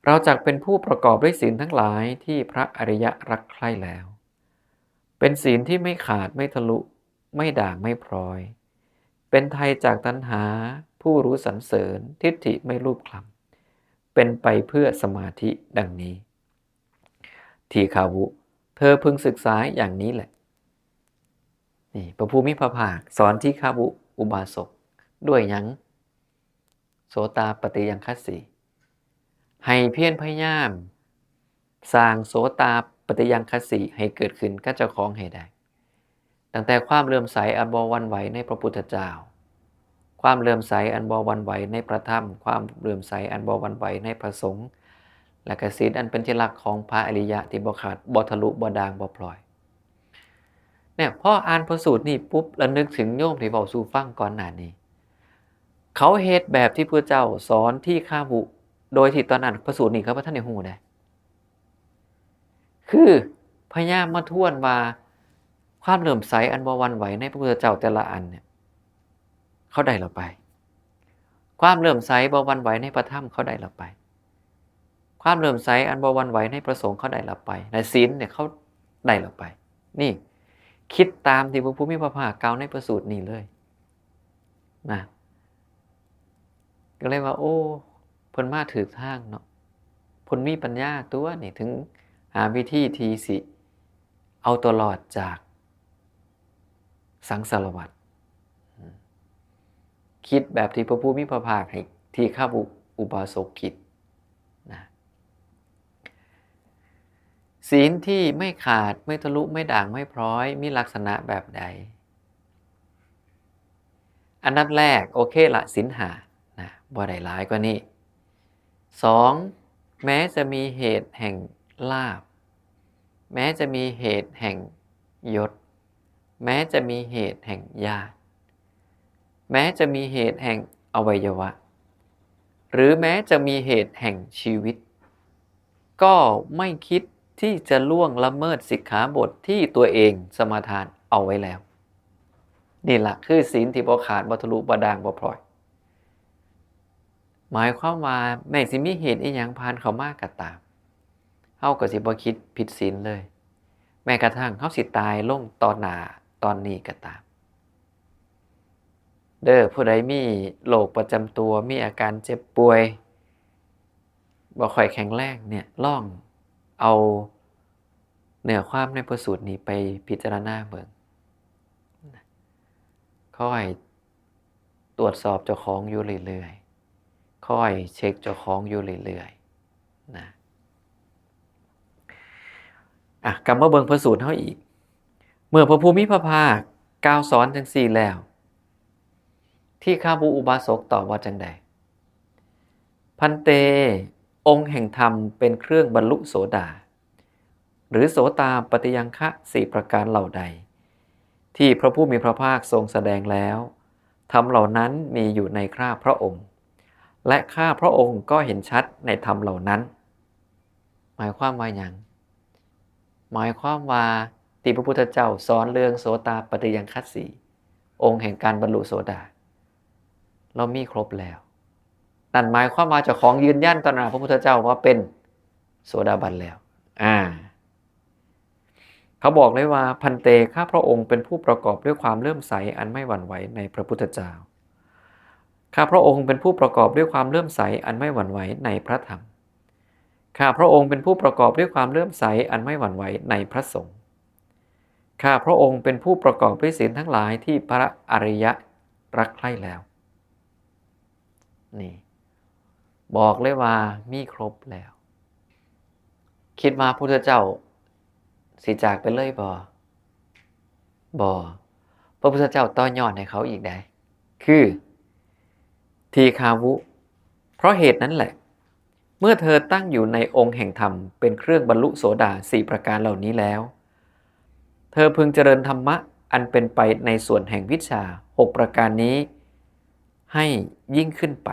เราจักเป็นผู้ประกอบด้วยศีลทั้งหลายที่พระอริยะรักใคร่แล้ว เป็นศีลที่ไม่ขาดไม่ทะลุ ไม่ด่างไม่พร้อย เป็นไทยจากตัณหา ผู้รู้สรรเสริญ ทิฏฐิไม่ลูบคลำ เป็นไปเพื่อสมาธิดังนี้ ทีฆาวุ เธอพึงศึกษาอย่างนี้แหละ นี่ พระผู้มีพระภาคสอนทีฆาวุอุบาสก ด้วยหยัง โสตาปัตติยังคสี ให้เพียรพยายาม สร้างโสตาปัตติยังคสีให้เกิดขึ้นกับเจ้าของให้ได้ ตั้งแต่ความเลื่อมใสอันบ่หวั่นไหวในพระพุทธเจ้า ความเลื่อมใสอันบ่หวั่นไหวในพระธรรม ความเลื่อมใสอันบ่หวั่นไหวในพระสงฆ์ และก็ศีลอันเป็นที่รักของพระอริยะที่บ่ขาด บ่ทะลุ บ่ด่าง บ่พลอย เนี่ย พออ่านพระสูตรนี่ปุ๊บ ระนึกถึงโยมที่เว้าสู่ฟังก่อนหน้านี้ เขาเฮ็ดแบบที่พระเจ้าสอนทีฆาวุ โดยที่ตอนนั้นพระสูตรนี่เขาบ่ทันได้ฮู้เด้ คือพยายามมาทวนว่า ความเลื่อมใสอันบ่หวั่นไหวในพระพุทธเจ้าแต่ละอันเนี่ย เขาได้แล้วไป ความเลื่อมใสบ่หวั่นไหวในพระธรรมเขาได้แล้วไป ความเลื่อมใสอันบ่หวั่นไหวในพระสงฆ์เขาได้แล้วไป ในศีลเนี่ยเขาได้แล้วไป นี่ คิดตามที่พระผู้มีพระภาคกล่าวในพระสูตรนี่เลย นะ ก็เลยว่า โอ้ เพิ่นมาถูกทางเนาะ เพิ่นมีปัญญาตัวนี่ ถึงหาวิธีที่สิเอาตัวรอดจากสังสารวัฏ อืม คิดแบบที่พระผู้มีพระภาคให้ทีฆาวุอุบาสกคิดนะ ศีลที่ไม่ขาด ไม่ทะลุ ไม่ด่าง ไม่พร้อย มีลักษณะแบบใด อันดับแรก โอเคละ ศีลห้านะ บ่ได้หลายกว่านี้ สอง แม้จะมีเหตุแห่งลาภ แม้จะมีเหตุแห่งยศ แม้จะมีเหตุแห่งญาติ แม้จะมีเหตุแห่งอวัยวะ หรือแม้จะมีเหตุแห่งชีวิต ก็ไม่คิดที่จะล่วงละเมิดสิกขาบทที่ตัวเองสมาทานเอาไว้แล้ว นี่ละคือศีลที่บ่ขาด บ่ทะลุ บ่ด่าง บ่พร้อย หมายความว่าแม้สิมีเหตุอีหยังผ่านเข้ามาก็ตาม เฮาก็สิบ่คิดผิดศีลเลย แม้กระทั่งเฮาสิตายลงตอนหน้าตอนนี้ก็ตาม เด้อ ผู้ใดมีโรคประจำตัว มีอาการเจ็บป่วย บ่ค่อยแข็งแรงเนี่ย ลองเอาเนื้อความในพระสูตรนี้ไปพิจารณาเบิ่ง คอยตรวจสอบเจ้าของอยู่เรื่อยๆ คอยเช็คเจ้าของอยู่เรื่อยๆ นะ อ่ะ กลับมาเบิ่งพระสูตรเฮาอีก เมื่อพระผู้มีพระภาคกล่าวสอนจังซี่แล้ว ทีฆาวุอุบาสกตอบว่าจังใด ภันเต องค์แห่งธรรมเป็นเครื่องบรรลุโสดา หรือโสตาปัตติยังคะสี่ประการเหล่าใด ที่พระผู้มีพระภาคทรงแสดงแล้ว ธรรมเหล่านั้นมีอยู่ในข้าพระองค์ และข้าพระองค์ก็เห็นชัดในธรรมเหล่านั้น หมายความว่าหยัง หมายความว่าที่พระพุทธเจ้าสอนเรื่องโสตาปัตติยังคสี องค์แห่งการบรรลุโสดา เรามีครบแล้ว นั่นหมายความว่าเจ้าของยืนยันต่อหน้าพระพุทธเจ้าว่าเป็นโสดาบันแล้ว อ่า เขาบอกเลยว่า ภันเต ข้าพระองค์เป็นผู้ประกอบด้วยความเลื่อมใสอันไม่หวั่นไหวในพระพุทธเจ้า ข้าพระองค์เป็นผู้ประกอบด้วยความเลื่อมใสอันไม่หวั่นไหวในพระธรรม ข้าพระองค์เป็นผู้ประกอบด้วยความเลื่อมใสอันไม่หวั่นไหวในพระสงฆ์ ข้าพระองค์เป็นผู้ประกอบด้วยศีลทั้งหลายที่พระอริยะรักใคร่แล้ว นี่ บอกเลยว่ามีครบแล้ว คิดว่าพุทธเจ้าสิจากไปเลยบ่ บ่ พระพุทธเจ้าต่อยอดให้เขาอีกได้ คือ ทีฆาวุ เพราะเหตุนั้นแหละ เมื่อเธอตั้งอยู่ในองค์แห่งธรรมเป็นเครื่องบรรลุโสดาสี่ประการเหล่านี้แล้ว เธอพึงเจริญธรรมะอันเป็นไปในส่วนแห่งวิชชาหกประการนี้ให้ยิ่งขึ้นไป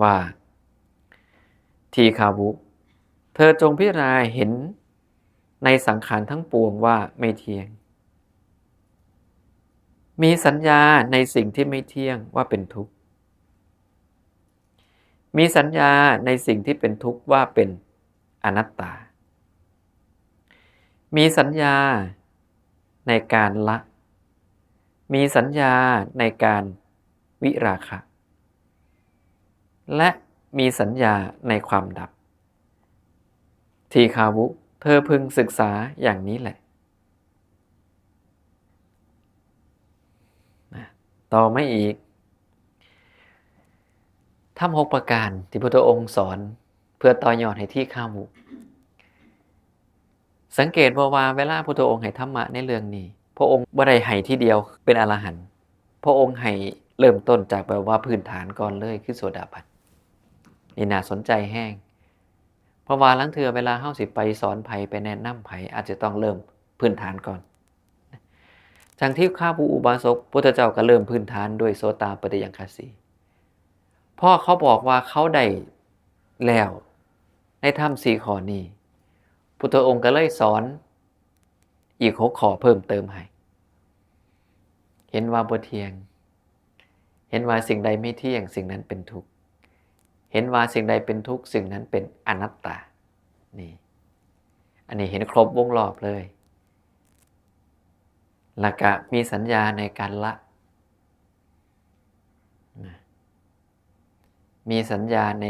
ว่า ทีฆาวุ เธอจงพิจารณาเห็นในสังขารทั้งปวงว่าไม่เที่ยง มีสัญญาในสิ่งที่ไม่เที่ยงว่าเป็นทุกข์ มีสัญญาในสิ่งที่เป็นทุกข์ว่าเป็นอนัตตา มีสัญญาในการละ มีสัญญาในการวิราคะ และมีสัญญาในความดับ ทีคาวุ เธอพึงศึกษาอย่างนี้แหละ นะ ต่อมาอีก ธรรมหกประการที่พุทธองค์สอนเพื่อต่อยอดให้ทีคาวุ สังเกตบ่ว่าเวลาพุทธองค์ให้ธรรมะในเรื่องนี้ พระองค์บ่ได้ให้ทีเดียวเป็นอรหันต์ พระองค์ให้เริ่มต้นจากแบบว่าพื้นฐานก่อนเลยคือโสดาบัน นี่น่าสนใจแฮง เพราะว่าลางเทื่อเวลาเฮาสิไปสอนไผไปแนะนำไผอาจจะต้องเริ่มพื้นฐานก่อน จั่งทีคาวุอุบาสก พุทธเจ้าก็เริ่มพื้นฐานด้วยโสตาปัตติยังคสี พอเขาบอกว่าเขาได้แล้วในธรรมสี่ข้อนี้ พุทธองค์ก็เลยสอนอีกหกข้อเพิ่มเติมให้ เห็นว่าบ่เที่ยง เห็นว่าสิ่งใดไม่เที่ยง สิ่งนั้นเป็นทุกข์ เห็นว่าสิ่งใดเป็นทุกข์ สิ่งนั้นเป็นอนัตตา นี่ อันนี้เห็นครบวงรอบเลย แล้วก็มีสัญญาในการละ นะ มีสัญญาใน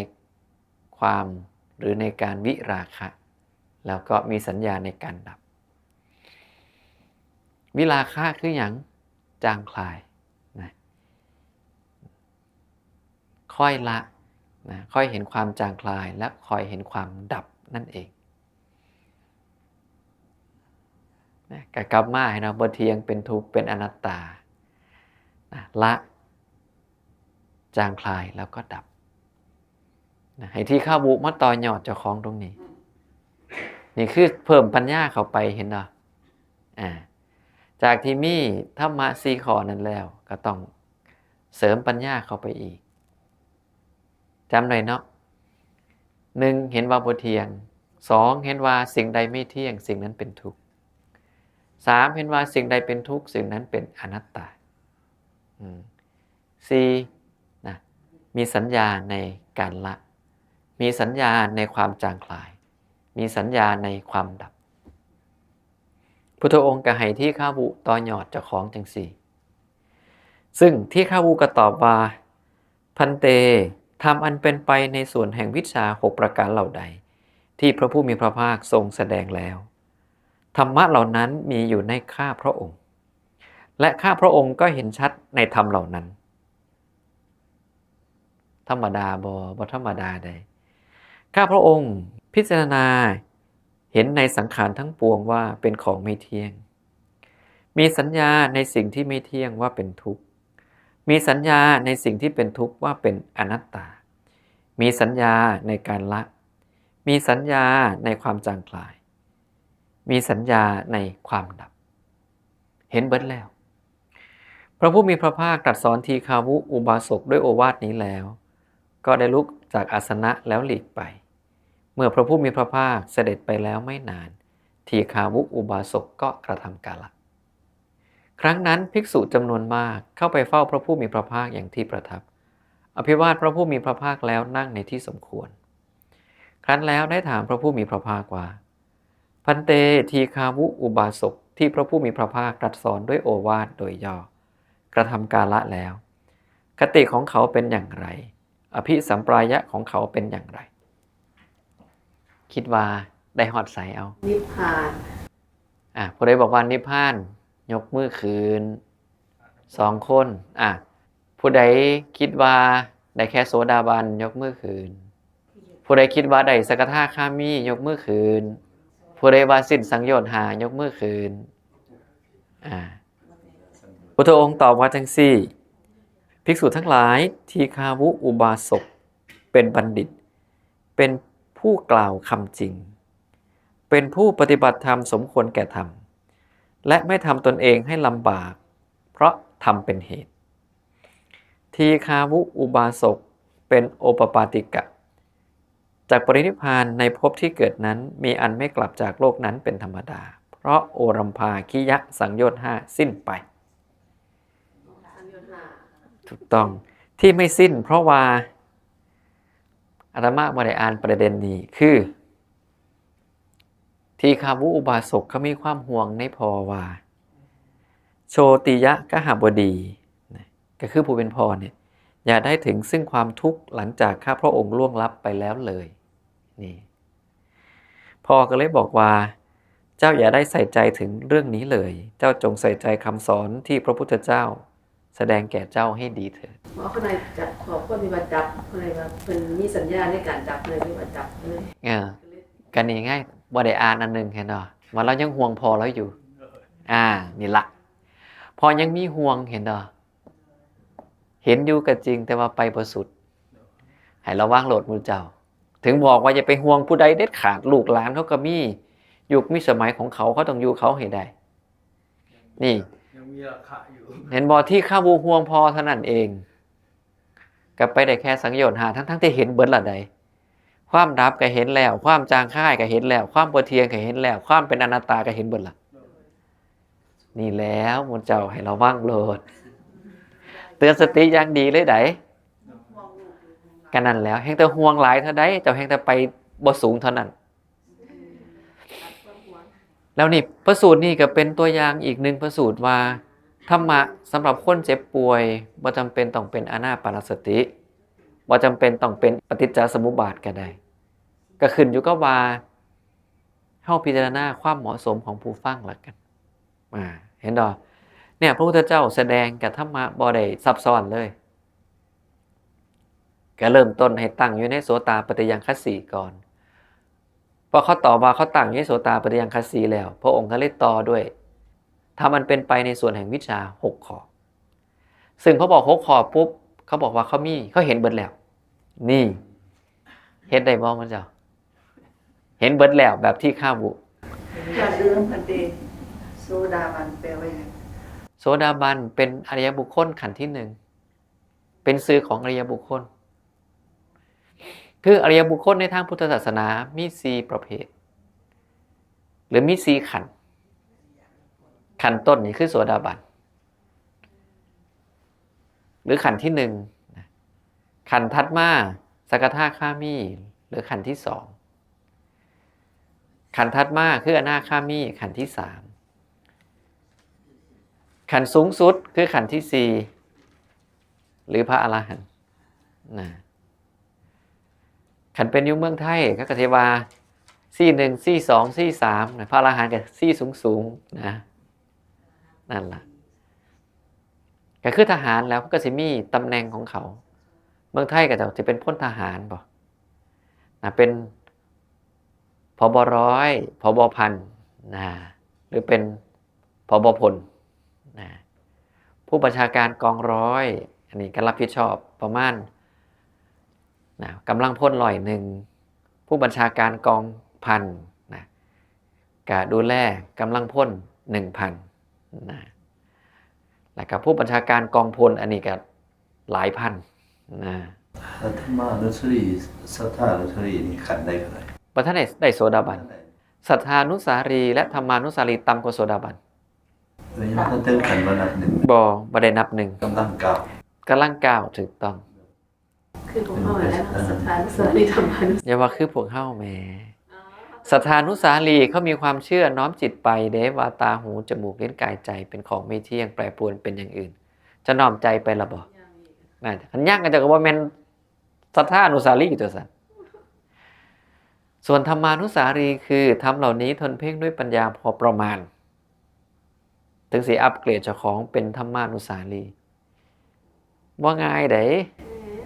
ความ หรือในการวิราคะ แล้วก็มีสัญญาในการดับ วิราคะคือหยัง จางคลาย นะ ค่อยละ นะ ค่อยเห็นความจางคลาย และค่อยเห็นความดับนั่นเอง นะ ก็กลับมาให้เนาะ บ่เที่ยง เป็นทุกข์ เป็นอนัตตา นะ ละ จางคลายแล้วก็ดับ นะ ให้ทีคาวุมาต่อยอดเจ้าของตรงนี้ นี่คือเพิ่มปัญญาเข้าไป เห็นเนาะ อ่า จากที่มีธรรมะสี่ข้อนั้นแล้ว ก็ต้องเสริมปัญญาเข้าไปอีก จำได้เนาะ หนึ่ง เห็นว่าบ่เที่ยง สอง เห็นว่าสิ่งใดไม่เที่ยง สิ่งนั้นเป็นทุกข์ สาม เห็นว่าสิ่งใดเป็นทุกข์ สิ่งนั้นเป็นอนัตตา อืม สี่ นะ มีสัญญาในการละ มีสัญญาในความจางคลาย มีสัญญาในความดับ พุทธองค์ก็ให้ทีคาวุต่อยอดเจ้าของจั่งซี้ ซึ่งทีคาวุก็ตอบว่า ภันเต ธรรมอันเป็นไปในส่วนแห่งวิชชาหกประการเหล่าใด ที่พระผู้มีพระภาคทรงแสดงแล้ว ธรรมะเหล่านั้นมีอยู่ในข้าพระองค์ และข้าพระองค์ก็เห็นชัดในธรรมเหล่านั้น ธรรมดาบ่ บ่ธรรมดาใด ข้าพระองค์พิจารณาเห็นในสังขารทั้งปวงว่าเป็นของไม่เที่ยง มีสัญญาในสิ่งที่ไม่เที่ยงว่าเป็นทุกข์ มีสัญญาในสิ่งที่เป็นทุกข์ว่าเป็นอนัตตา มีสัญญาในการละ มีสัญญาในความจางคลาย มีสัญญาในความดับ เห็นเบิดแล้ว พระผู้มีพระภาคตรัสสอนทีคาวุอุบาสกด้วยโอวาทนี้แล้ว ก็ได้ลุกจากอาสนะแล้วหลีกไป เมื่อพระผู้มีพระภาคเสด็จไปแล้วไม่นาน ทีคาวุอุบาสกก็กระทำกาละ ครั้งนั้นภิกษุจำนวนมากเข้าไปเฝ้าพระผู้มีพระภาคอย่างที่ประทับ อภิวาทพระผู้มีพระภาคแล้วนั่งในที่สมควร ครั้นแล้วได้ถามพระผู้มีพระภาคว่า ภันเต ทีคาวุอุบาสก ที่พระผู้มีพระภาคตรัสสอนด้วยโอวาทโดยย่อ กระทำกาละแล้ว คติของเขาเป็นอย่างไร อภิสัมปรายะของเขาเป็นอย่างไร คิดว่าได้ฮอดไสเอา นิพพาน อ่ะ ผู้ใดบอกว่านิพพาน ยกมือขึ้น สองคน อ่ะ ผู้ใดคิดว่าได้แค่โสดาบัน ยกมือขึ้น ผู้ใดคิดว่าได้สกทาคามี ยกมือขึ้น ผู้ใดว่าสิ้นสังโยชน์ห้า ยกมือขึ้น อ่า พุทธองค์ตอบว่าจั่งซี้ ภิกษุทั้งหลาย ทีคาวุอุบาสก เป็นบัณฑิต เป็นผู้กล่าวคำจริง เป็นผู้ปฏิบัติธรรมสมควรแก่ธรรม และไม่ทำตนเองให้ลำบาก เพราะธรรมเป็นเหตุ ทีคาวุอุบาสก เป็นโอปปาติกะ จักปรินิพพานในภพที่เกิดนั้น มีอันไม่กลับจากโลกนั้นเป็นธรรมดา เพราะโอรัมภาคิยะสังโยชน์ห้าสิ้นไป ถูกต้อง ที่ไม่สิ้นเพราะว่า อาตมาบ่ได้อ่านประเด็นนี้ คือ ทีคาวุอุบาสกเขามีความห่วงในพ่อว่า โชติยคหบดีนะ ก็คือผู้เป็นพ่อเนี่ย อย่าได้ถึงซึ่งความทุกข์หลังจากข้าพระองค์ล่วงลับไปแล้วเลย นี่ พ่อก็เลยบอกว่า เจ้าอย่าได้ใส่ใจถึงเรื่องนี้เลย เจ้าจงใส่ใจคำสอนที่พระพุทธเจ้าแสดงแก่เจ้าให้ดีเถิด หมอเขานายจับขอบคนที่ว่าจับเขาเลยว่าเป็นมีสัญญาในการจับเลยที่ว่าจับเลย เออ กันนี่ไงบ่ได้อ่านอันหนึ่งเห็นบ่ว่าเรายังห่วงพ่อเราอยู่ อ่า นี่ละพ่อยังมีห่วงเห็นบ่เห็นอยู่ก็จริง แต่ว่าไปบ่สุด ให้ระวังโลดหมู่เจ้า ถึงบอกว่าอย่าไปห่วงผู้ใดเด็ดขาด ลูกหลานเขาก็มียุคมีสมัยของเขา เขาต้องอยู่เขาให้ได้ นี่ ยังมีราคาอยู่ เห็นบ่ ที่ข้าบูห่วงพ่อเท่านั้นเอง ก็ไปได้แค่สังโยชน์ห้า ทั้งๆที่เห็นเบิดละใด ความดับก็เห็นแล้ว ความจางคายก็เห็นแล้ว ความบ่เที่ยงก็เห็นแล้ว ความเป็นอนัตตาก็เห็นเบิดละ นี่แล้วหมู่เจ้าให้ระวังโลด เตือนสติอย่างดีเลยได๋ ก็นั่นแล้ว แฮ่งแต่ห่วงหลายเท่าใด เจ้าแฮ่งแต่ไปบ่สูงเท่านั้น แล้วนี่พระสูตรนี่ก็เป็นตัวอย่างอีกหนึ่งพระสูตรว่า ธรรมะสำหรับคนเจ็บป่วยบ่จำเป็นต้องเป็นอานาปานสติ บ่จำเป็นต้องเป็นปฏิจจสมุปบาทก็ได้ ก็ขึ้นอยู่กับว่าเฮาพิจารณาความเหมาะสมของผู้ฟังละกัน อ่า เห็นบ่ เนี่ย พระพุทธเจ้าแสดงกับธรรมะบ่ได้ซับซ้อนเลย ก็เริ่มต้นให้ตั้งอยู่ในโสตาปัตติยังคสีก่อน พอเขาตอบว่าเขาตั้งอยู่ในโสตาปัตติยังคสีแล้ว พระองค์ก็เลยต่อด้วย ธรรมอันเป็นไปในส่วนแห่งวิชชาหกข้อ ซึ่งพอบอกหกข้อปุ๊บ เขาบอกว่าเขามี เขาเห็นเบิดแล้ว นี่ เฮ็ดได้บ่หมู่เจ้า เห็นเบิดแล้วแบบที่ข้าบู อย่าลืมพันเต โสดาบันแปลว่าหยัง โสดาบันเป็นอริยบุคคลขั้นที่หนึ่ง เป็นชื่อของอริยบุคคล คืออริยบุคคลในทางพุทธศาสนามีสี่ประเภท หรือมีสี่ขั้น ขั้นต้นนี่คือโสดาบัน หรือขั้นที่หนึ่งนะ ขั้นถัดมาสกทาคามี หรือขั้นที่สอง ขั้นถัดมาคืออนาคามี ขั้นที่สาม ขั้นสูงสุดคือขั้นที่สี่ หรือพระอรหันต์นะ คันเป็นอยู่เมืองไทยเขาก็สิว่า สี่หนึ่ง สี่สอง สี่สาม นะ พระอรหันต์ก็ สี่สูงสูง นะ นั่นล่ะ ก็คือทหารแล้วก็สิมีตำแหน่งของเขา เมืองไทยก็จะสิเป็นพลทหารบ่ นะ เป็น ผบ.ร้อย ผบ.พัน นะ หรือเป็น ผบ.พล นะ ผู้บัญชาการกองร้อย อันนี้ก็รับผิดชอบประมาณ นะ กำลังพลร้อยหนึ่ง ผู้บัญชาการกองพัน นะ ก็ดูแลกำลังพล หนึ่งพัน นะ แล้วก็ผู้บัญชาการกองพล อันนี้ก็หลายพัน นะ ธรรมานุสารี สัทธานุสารีนี่ขั้นใดก็ได้ บ่ทันได้ได้โสดาบัน สัทธานุสารีและธรรมานุสารีต่ำกว่าโสดาบัน เลยยังบ่ทันถึงขั้นว่านับหนึ่ง บ่ บ่ได้นับหนึ่ง กำลังก้าว กำลังก้าว ถูกต้อง คือของเขาแล้วสัทธานุสารีธรรมานุสารี อย่าว่าคือพวกเฮาแหม สัทธานุสารีเขามีความเชื่อน้อมจิตไปเด้ว่าตาหูจมูกลิ้นกายใจเป็นของไม่เที่ยงแปรปรวนเป็นอย่างอื่น จะน้อมใจไปละบ่ นั่น คันยังก็จะก็บ่แม่นสัทธานุสารีตัวซั่น ส่วนธรรมานุสารีคือทำเหล่านี้ทวนเพ่งด้วยปัญญาพอประมาณ ถึงสิอัปเกรดเจ้าของเป็นธรรมานุสารี บ่ง่ายเด้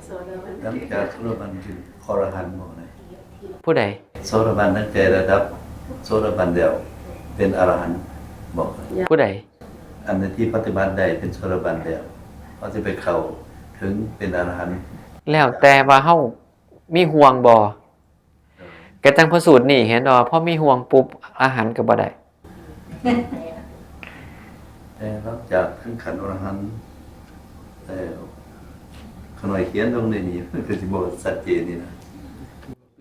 โสดาบัน หลังจากโสดาบันถึงอรหันต์บ่นะ ผู้ใด โสดาบันตั้งแต่ระดับโสดาบันแล้วเป็นอรหันต์บ่ ผู้ใด อันที่ปฏิบัติได้เป็นโสดาบันแล้วเขาจะไปเข้าถึงเป็นอรหันต์ แล้วแต่ว่าเฮามีห่วงบ่ กะจังพระสูตรนี่เห็นบ่ พอมีห่วงปุ๊บ อาหารก็บ่ได้ แต่หลังจากถึงขั้นอรหันต์แล้วขน้อยเขียนลงในนี้มันก็สิบ่ชัดเจนนี่นะ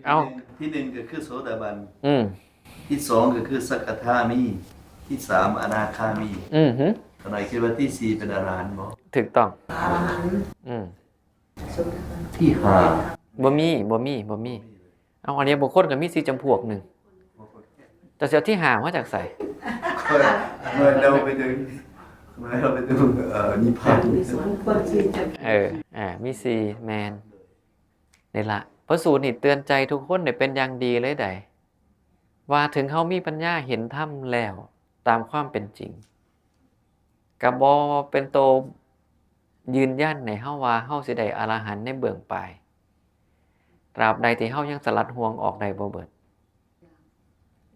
เอ้า ที่หนึ่งก็คือโสดาบัน อืม ที่สองก็คือสกทามี ที่สามอนาคามี อืมหึ ขน้อยคิดว่าที่สี่เป็นอรหันต์บ่ ถูกต้อง อรหันต์ อืม โสดาบัน ที่ห้า บ่มี บ่มี บ่มี เอาอริยบุคคลก็มีสี่จำพวกหนึ่ง แต่เสียที่ห้ามาจากไส ค่อยเดาไปถึง ไม่เราเป็นเอ่อนิพพาน มีสองคนที่จะ เออ อ่า มีสี่ แม่น นี่ละ พระสูตรนี่เตือนใจทุกคนเนี่ยเป็นอย่างดีเลยไดว่าถึงเฮามีปัญญาเห็นธรรมแล้วตามความเป็นจริง กะบ่เป็นโตยืนยันในเฮาว่าเฮาสิได้อรหันต์ในเบื้องปลาย ตราบใดที่เฮายังสลัดห่วงออกได้บ่เบิด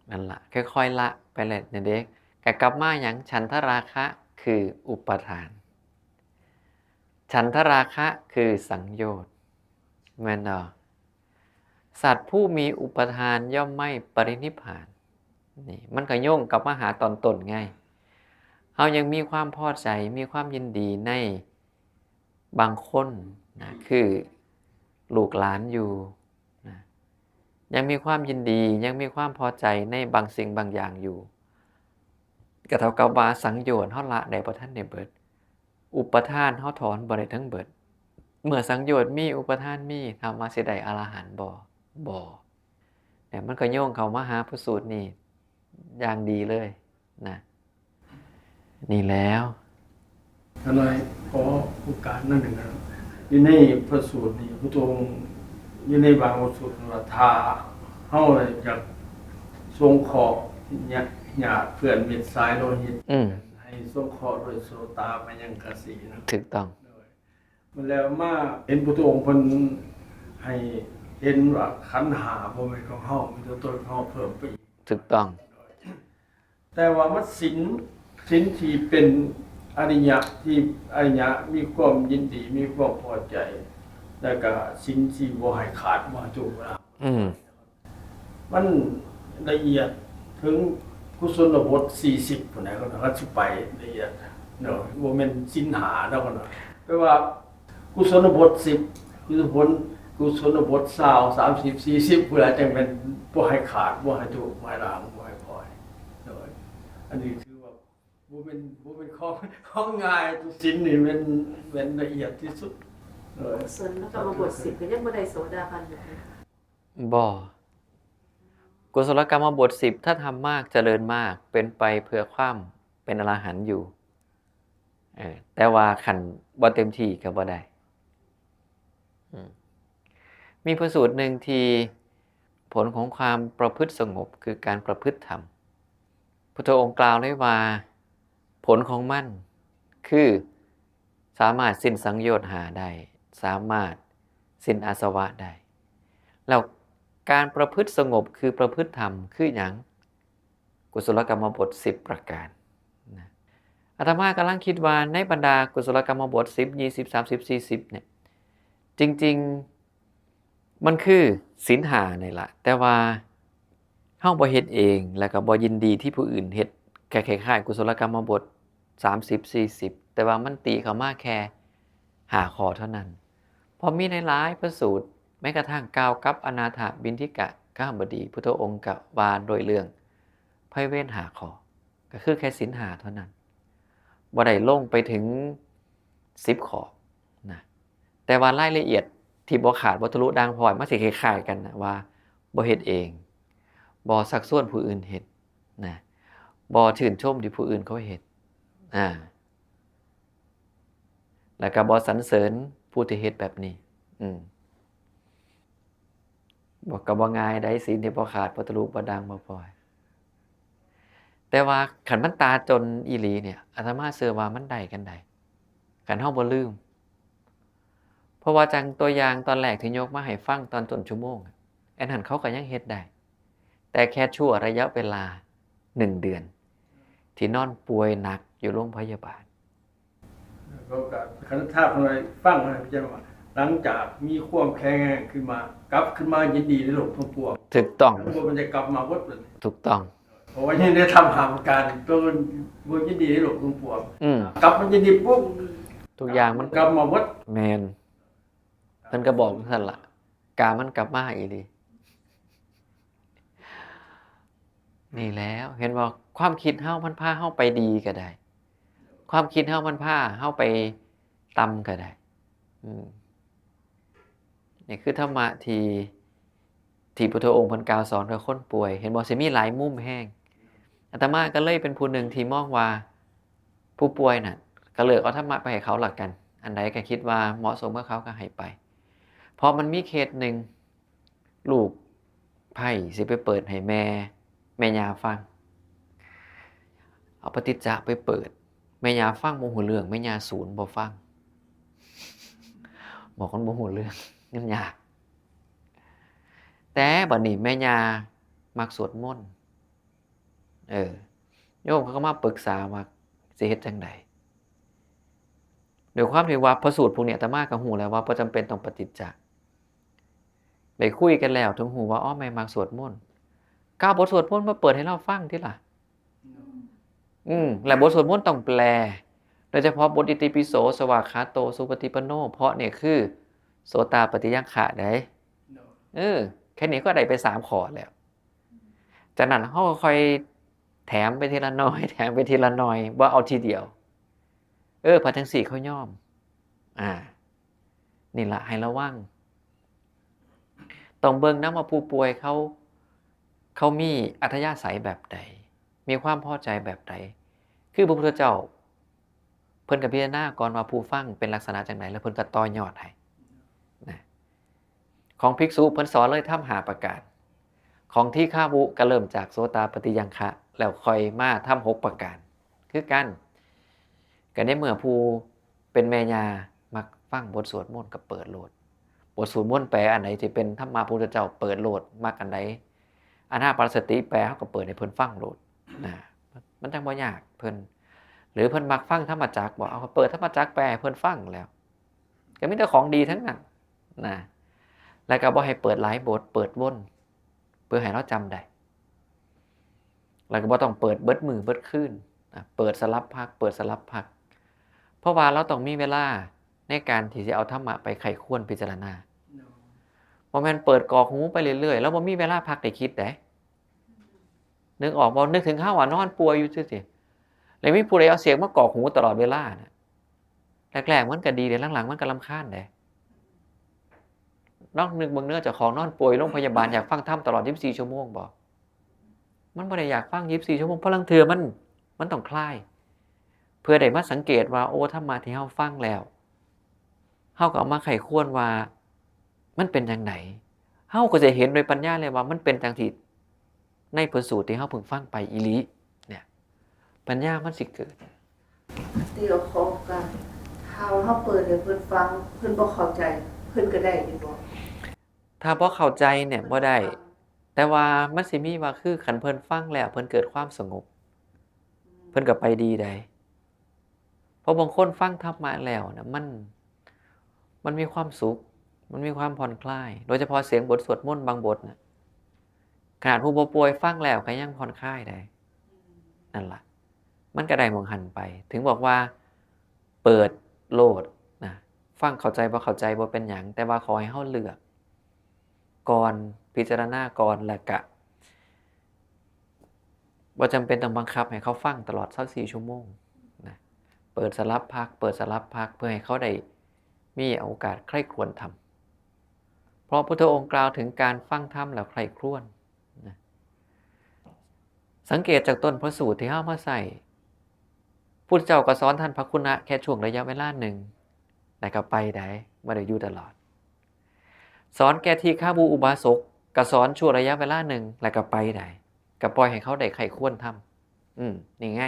นั่นละ ค่อยๆละไปเลยเนี่ยเด้ กะกลับมาหยัง ฉันทราคะคืออุปาทาน ฉันทราคะคือสังโยชน์ แม่นบ่ สัตว์ผู้มีอุปาทานย่อมไม่ปรินิพพาน นี่ มันก็โยงกลับมาหาตอนต้นไง เฮายังมีความพอใจ มีความยินดีในบางคนนะ คือลูกหลานอยู่นะ ยังมีความยินดี ยังมีความพอใจในบางสิ่งบางอย่างอยู่ ก็เท่ากับว่าสังโยชน์เฮาละได้บ่ทันได้เบิด อุปาทานเฮาถอนบ่ได้ทั้งเบิด เมื่อสังโยชน์มี อุปาทานมี ถามว่าสิได้อรหันต์บ่ บ่ แต่มันก็โยงเข้ามาหาพระสูตรนี่อย่างดีเลยนะ นี่แล้ว ขน้อยขอโอกาสนั่นหนึ่งนะ อยู่ในพระสูตรนี่พระองค์อยู่ในบางพระสูตรว่าถ้าเฮาอยากสงเคราะห์ญาติเพื่อนมิตรสายโลหิต อืม ให้สงเคราะห์โดยโสตาปยังคสีนะ ถูกต้อง มันแล้วมาเห็นพระองค์เพิ่นให้เห็นว่าขันธ์ห้าบ่แม่นของเฮามีแต่ตนของเฮาเพิ่มไปอีก ถูกต้อง แต่ว่ามันศีลศีลที่เป็นอริยะที่อริยะมีความยินดีมีความพอใจ แล้วก็ศีลที่บ่ให้ขาดบ่ให้ถูกนะ อืม มันละเอียดถึงกุศลบทสี่สิบพุ้นนะก็ถ้าสิไปละเอียดเนาะบ่แม่นศีลห้าเนาะก็เนาะแปลว่ากุศลบทสิบกุศลกุศลบทซาวสามสิบสี่สิบพุ้นนะจังแม่นบ่ให้ขาดบ่ให้ถูกบ่ให้ลางบ่ให้ปล่อยเนาะอันนี้ถือว่าบ่เป็นบ่เป็นของของง่ายศีลนี่แม่นแม่นละเอียดที่สุดเนาะ ส่วนแล้วก็มาบทสิบก็ยังไม่ได้โสดาบันอยู่ บ่ กุศลกรรมบทสิบ ถ้าทำมากเจริญมาก เป็นไปเพื่อความเป็นอรหันต์อยู่ เออ แต่ว่าคันบ่เต็มที่ก็บ่ได้ อืม มีพระสูตรหนึ่งที่ผลของความประพฤติสงบคือการประพฤติธรรม พุทธองค์กล่าวเลยว่า ผลของมันคือสามารถสิ้นสังโยชน์ห้าได้ สามารถสิ้นอาสวะได้ แล้วการประพฤติสงบคือประพฤติธรรมคือหยัง กุศลกรรมบทสิบประการนะ อาตมากำลังคิดว่าในบรรดากุศลกรรมบทสิบ ยี่สิบ สามสิบ สี่สิบ เนี่ย จริง ๆ มันคือศีลห้านี่ล่ะ แต่ว่าเฮาบ่เฮ็ดเอง แล้วก็บ่ยินดีที่ผู้อื่นเฮ็ด ก็คล้ายๆ กุศลกรรมบท สามสิบ สี่สิบ แต่ว่ามันตีเข้ามาแค่ห้าข้อเท่านั้น เพราะมีหลายๆพระสูตร แม้กระทั่งกล่าวกับอนาถบิณฑิกะคหบดี พุทธองค์ก็ว่าโดยเรื่องภัยเวรห้าข้อ ก็คือแค่ศีลห้าเท่านั้น บ่ได้ลงไปถึงสิบข้อนะ แต่ว่ารายละเอียดที่บ่ขาดบ่ทะลุด่างพร้อย มันสิคล้ายๆกันนะว่าบ่เฮ็ดเอง บ่ชักชวนผู้อื่นเฮ็ดนะ บ่ชื่นชมที่ผู้อื่นเขาเฮ็ด อ่า แล้วก็บ่สรรเสริญผู้ที่เฮ็ดแบบนี้ อืม บ่ ก็บ่ง่ายได้ ศีลที่บ่ขาดบ่ทะลุบ่ด่างบ่พร้อย แต่ว่าคันมันตาจนอีหลีเนี่ย อาตมาเชื่อว่ามันได้กันได้ คันเฮาบ่ลืม เพราะว่าจั่งตัวอย่างตอนแรกที่ยกมาให้ฟังตอนต้นชั่วโมงอะ อันนั้นเขาก็ยังเฮ็ดได้ แต่แค่ชั่วระยะเวลาหนึ่งเดือน ที่นอนป่วยหนักอยู่โรงพยาบาล แล้วก็คันถ้าคนใดฟังนะพิจารณาว่าหลังจากมีความแข็งแรงขึ้นมากลับขึ้นมายินดีในโลกทั้งปวง ถูกต้อง ทั้งปวงมันจะกลับมาหมดเลย ถูกต้อง เพราะว่ายังได้ทำหาประการตัวมันบ่ยินดีในโลกทั้งปวง อืม กลับมายินดีปุ๊บ ทุกอย่างมัน กลับมาหมด แม่น เพิ่นก็บอกซั่นล่ะ กามันกลับมาอีหลี นี่แล้ว เห็นบ่ ความคิดเฮามันพาเฮาไปดีก็ได้ ความคิดเฮามันพาเฮาไปต่ำก็ได้ อืม นี่คือธรรมะที่ ที่พุทธองค์เพิ่นกล่าวสอนกับคนป่วย เห็นบ่ สิมีหลายมุมแฮง อาตมาก็เลยเป็นผู้หนึ่งที่มองว่า ผู้ป่วยน่ะ ก็เลือกเอาธรรมะไปให้เขาละกัน อันใดก็คิดว่าเหมาะสมกับเขาก็ให้ไป เพราะมันมีเคสหนึ่ง ลูกไพร่สิไปเปิดให้แม่ แม่ย่าฟัง เอาปฏิจจะไปเปิด แม่ย่าฟังบ่ฮู้เรื่อง แม่ย่าศูนย์บ่ฟัง บอกมันบ่ฮู้เรื่อง มันยาก แต่บัดนี้แม่ย่ามักสวดมนต์ เออ โยมเขาก็มาปรึกษาว่าสิเฮ็ดจั่งใด ด้วยความที่ว่าพระสูตรพวกนี้อาตมาก็ฮู้แล้วว่าบ่จำเป็นต้องปฏิจจะ ได้คุยกันแล้วถึงฮู้ว่า อ๋อ แม่มักสวดมนต์ ก็เอาบทสวดมนต์มาเปิดให้เลาฟังติล่ะ อืม และบทสวดมนต์ต้องแปล โดยเฉพาะบทอิติปิโส สวากขาโต สุปฏิปันโน เพราะเนี่ยคือ โสตาปัตติยังคะเด้ เออ แค่นี้ก็ได้ไปสามข้อแล้ว จากนั้นเฮาก็ค่อยแถมไปทีละหน่อย แถมไปทีละหน่อย บ่เอาทีเดียว เออ พระจังซี่เขายอม อ่า นี่ล่ะ ให้ระวัง ต้องเบิ่งนำว่าผู้ป่วยเขา เขามีอัธยาศัยแบบใด มีความพอใจแบบใด คือพระพุทธเจ้า เพิ่นก็พิจารณาก่อนว่าผู้ฟังเป็นลักษณะจั่งใด แล้วเพิ่นก็ต่อยอดให้ นะ ของภิกษุเพิ่นสอนเลยธรรมห้าประการ ของทีฆาวุก็เริ่มจากโสตาปัตติยังคะ แล้วค่อยมาธรรมหกประการ คือกัน ก็ในเมื่อผู้เป็นแม่ย่ามักฟังบทสวดมนต์ก็เปิดโลด บทสวดมนต์แปลอันใดที่เป็นธรรมะพระพุทธเจ้าเปิดโลด มักอันใด อานาปานสติแปลเฮาก็เปิดให้เพิ่นฟังโลด นะ มันจั่งบ่ยากเพิ่น หรือเพิ่นมักฟังธรรมจักรบ่ เอาเปิดธรรมจักรแปลให้เพิ่นฟังแล้ว ก็มีแต่ของดีทั้งนั้น นะ แล้วก็บ่ให้เปิดหลายบท เปิดวน เพื่อให้เลาจำได้ แล้วก็บ่ต้องเปิดเบิดมื้อเบิดคืน นะ เปิดสลับภาค เปิดสลับภาค เพราะว่าเลาต้องมีเวลาในการที่สิเอาธรรมะไปใคร่ครวญพิจารณา บ่แม่นเปิดกรอกหูไปเรื่อยๆ แล้วบ่มีเวลาพักได้คิดเด้ นึกออกบ่ นึกถึงเฮาอะนอนป่วยอยู่ซื่อๆ แล้วมีผู้ใดเอาเสียงมากรอกหูตลอดเวลาน่ะ แรกๆ มันก็ดีเด้ หลังๆ มันก็รำคาญเด้ ลองนึกเบิ่งเด้อ เจ้าของนอนป่วยโรงพยาบาล อยากฟังธรรมตลอดยี่สิบสี่ชั่วโมงบ่ มันบ่ได้อยากฟังยี่สิบสี่ชั่วโมง เพราะลางเทื่อมัน มันต้องคลาย เพื่อได้มาสังเกตว่า โอ้ ธรรมะที่เฮาฟังแล้ว เฮาก็เอามาใคร่ครวญว่ามันเป็นจั่งใด เฮาก็จะเห็นโดยปัญญาเลยว่ามันเป็นจั่งที่ในพระสูตรที่เฮาเพิ่งฟังไปอีหลี เนี่ย ปัญญามันสิเกิด เดี๋ยวขอโอกาส ถ้าเฮาเปิดให้เพิ่นฟัง เพิ่นบ่เข้าใจ เพิ่นก็ได้อยู่บ่ ถ้าบ่เข้าใจเนี่ยบ่ได้ แต่ว่ามันสิมีว่า คือคันเพิ่นฟังแล้วเพิ่นเกิดความสงบ เพิ่นก็ไปดีได้ เพราะบางคนฟังธรรมะแล้วนะ มัน มันมีความสุข มันมีความผ่อนคลาย โดยเฉพาะเสียงบทสวดมนต์บางบทนะ ขนาดผู้บ่ป่วยฟังแล้วก็ยังผ่อนคลายได้ นั่นล่ะ มันก็ได้หม่องหั้นไป ถึงบอกว่าเปิดโลดนะ ฟังเข้าใจบ่เข้าใจบ่เป็นหยัง แต่ว่าขอให้เฮาเลือกก่อน พิจารณาก่อน แล้วก็บ่จำเป็นต้องบังคับให้เขาฟังตลอดซาวสี่ชั่วโมงนะ เปิดสลับภาค เปิดสลับภาค เพื่อให้เขาได้มีโอกาสใคร่ครวญธรรม เพราะพุทธองค์กล่าวถึงการฟังธรรมแล้วใคร่ครวญนะ สังเกตจากต้นพระสูตรที่เฮามาใช้ พุทธเจ้าก็สอนท่านพระคุณะแค่ช่วงระยะเวลาหนึ่ง แล้วก็ไปได้ บ่ได้อยู่ตลอด สอนแก่ทีฆาวุอุบาสก ก็สอนช่วงระยะเวลาหนึ่ง แล้วก็ไปได้ ก็ปล่อยให้เขาได้ใคร่ครวญธรรม อืม นี่ไง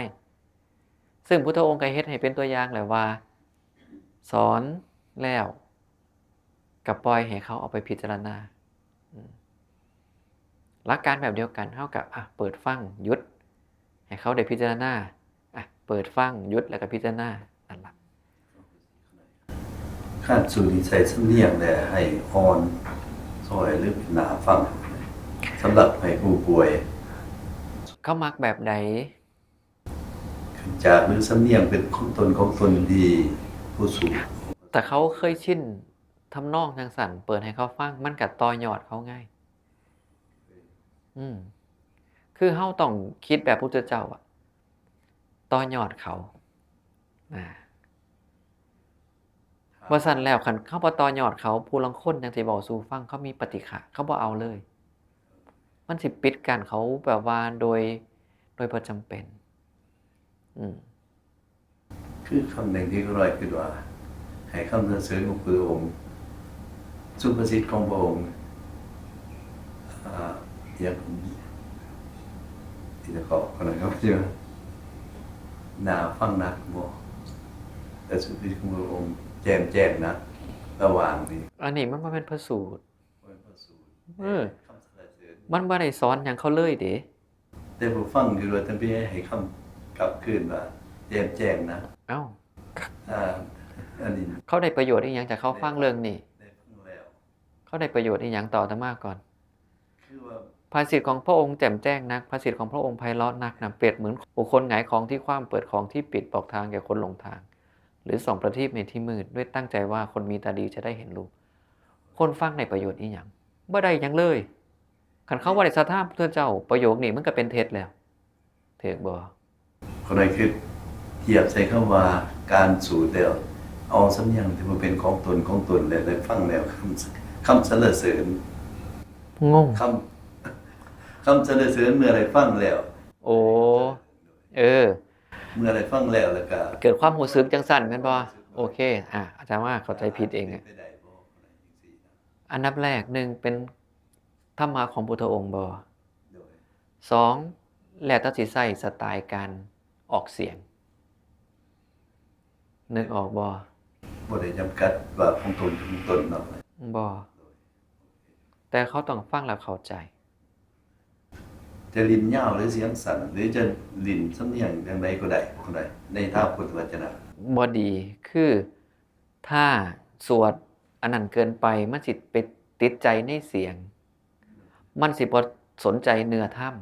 ซึ่งพุทธองค์ก็เฮ็ดให้เป็นตัวอย่างแล้วว่า สอนแล้วก็ปล่อยให้เขาเอาไปพิจารณา อืม หลักการแบบเดียวกัน เฮาก็ อ่ะ เปิดฟัง หยุด ให้เขาได้พิจารณา อ่ะ เปิดฟัง หยุด แล้วก็พิจารณา นั่นล่ะ คันสูตรนี้ใช้สำเนียงและให้อ่อนช้อยหรือเป็นหน้าฟัง สำหรับให้ผู้ป่วย เขามักแบบใด ขึ้นจากหรือสำเนียงเป็นของตนของตนที่ผู้สูง แต่เขาเคยชินทำนองจั่งซั้น เปิดให้เขาฟัง มันก็ต่อยอดเขาง่าย อืม คือเฮาต้องคิดแบบพุทธเจ้าอะ ต่อยอดเขา อ่า บ่ซั้นแล้ว คันเฮาบ่ต่อยอดเขา ผู้ลางคนจั่งสิเว้าสู่ฟัง เขามีปฏิฆะ เขาบ่เอาเลย มันสิปิดกั้นเขาแบบว่าโดย โดยบ่จำเป็น อืม คือคำหนึ่งที่ข้าน้อยคิดว่า ให้คำสรรเสริญของพระองค์ สุภาษิตของพระองค์ อ่า อย่าง ที่จะขอขนาดครับ ใช่ไหม น่าฟังนักบ่ แต่สุภาษิตของพระองค์แจ่มแจ้งนัก ระหว่างนี้ อันนี้มันบ่แม่นพระสูตร เป็นพระสูตร เออ คำสรรเสริญ มันบ่ได้สอนหยังเขาเลยเด้ แต่ผู้ฟังอยู่ว่าท่านพี่ให้คำกลับคืนว่าแจ่มแจ้งนะ เอ้า อ่า อันนี้ เขาได้ประโยชน์อีหยังจากเขาฟังเรื่องนี้ ได้ฟังแล้ว เขาได้ประโยชน์อีหยังต่ออาตมาก่อน คือว่า ภาษิตของพระองค์แจ่มแจ้งนัก ภาษิตของพระองค์ไพเราะนักนะ เปรียบเหมือนบุคคลหงายของที่คว่ำ เปิดของที่ปิด บอกทางแก่คนหลงทาง หรือส่องประทีปในที่มืด ด้วยตั้งใจว่าคนมีตาดีจะได้เห็นรูป คนฟังได้ประโยชน์อีหยัง บ่ได้หยังเลย คันเขาบ่ได้ศรัทธาพระพุทธเจ้า ประโยคนี้มันก็เป็นเท็จแล้ว ถูกบ่ ข้าน้อยคิดเทียบใส่คำว่าการสูตรแล้ว เอาสำเนียงที่มันเป็นของตนของตนแล้ว ได้ฟังแล้วคำ คำสรรเสริญ งง คำ คำสรรเสริญเมื่อได้ฟังแล้ว โอ้ เออ เมื่อได้ฟังแล้วแล้วก็ เกิดความรู้สึกจังซั่นแม่นบ่ โอเค อ่ะ อาจารย์ว่าเข้าใจผิดเองอะ ไปได้บ่ อันดับแรก หนึ่ง เป็นธรรมะของพุทธองค์บ่ โดย สอง แล้วแต่สิใช้สไตล์การออกเสียง นึกออกบ่ บ่ได้จำกัดว่าของตนของตนเนาะ บ่ แต่เขาต้องฟังแล้วเข้าใจ จะลิ้นยาวหรือเสียงสั้น หรือจะลิ้นสำเนียงอย่างใดก็ได้ บ่ได้ ในทางพุทธวจนะ บ่ดี คือถ้าสวดอันนั้นเกินไป มันสิไปติดใจในเสียง มันสิบ่สนใจเนื้อธรรม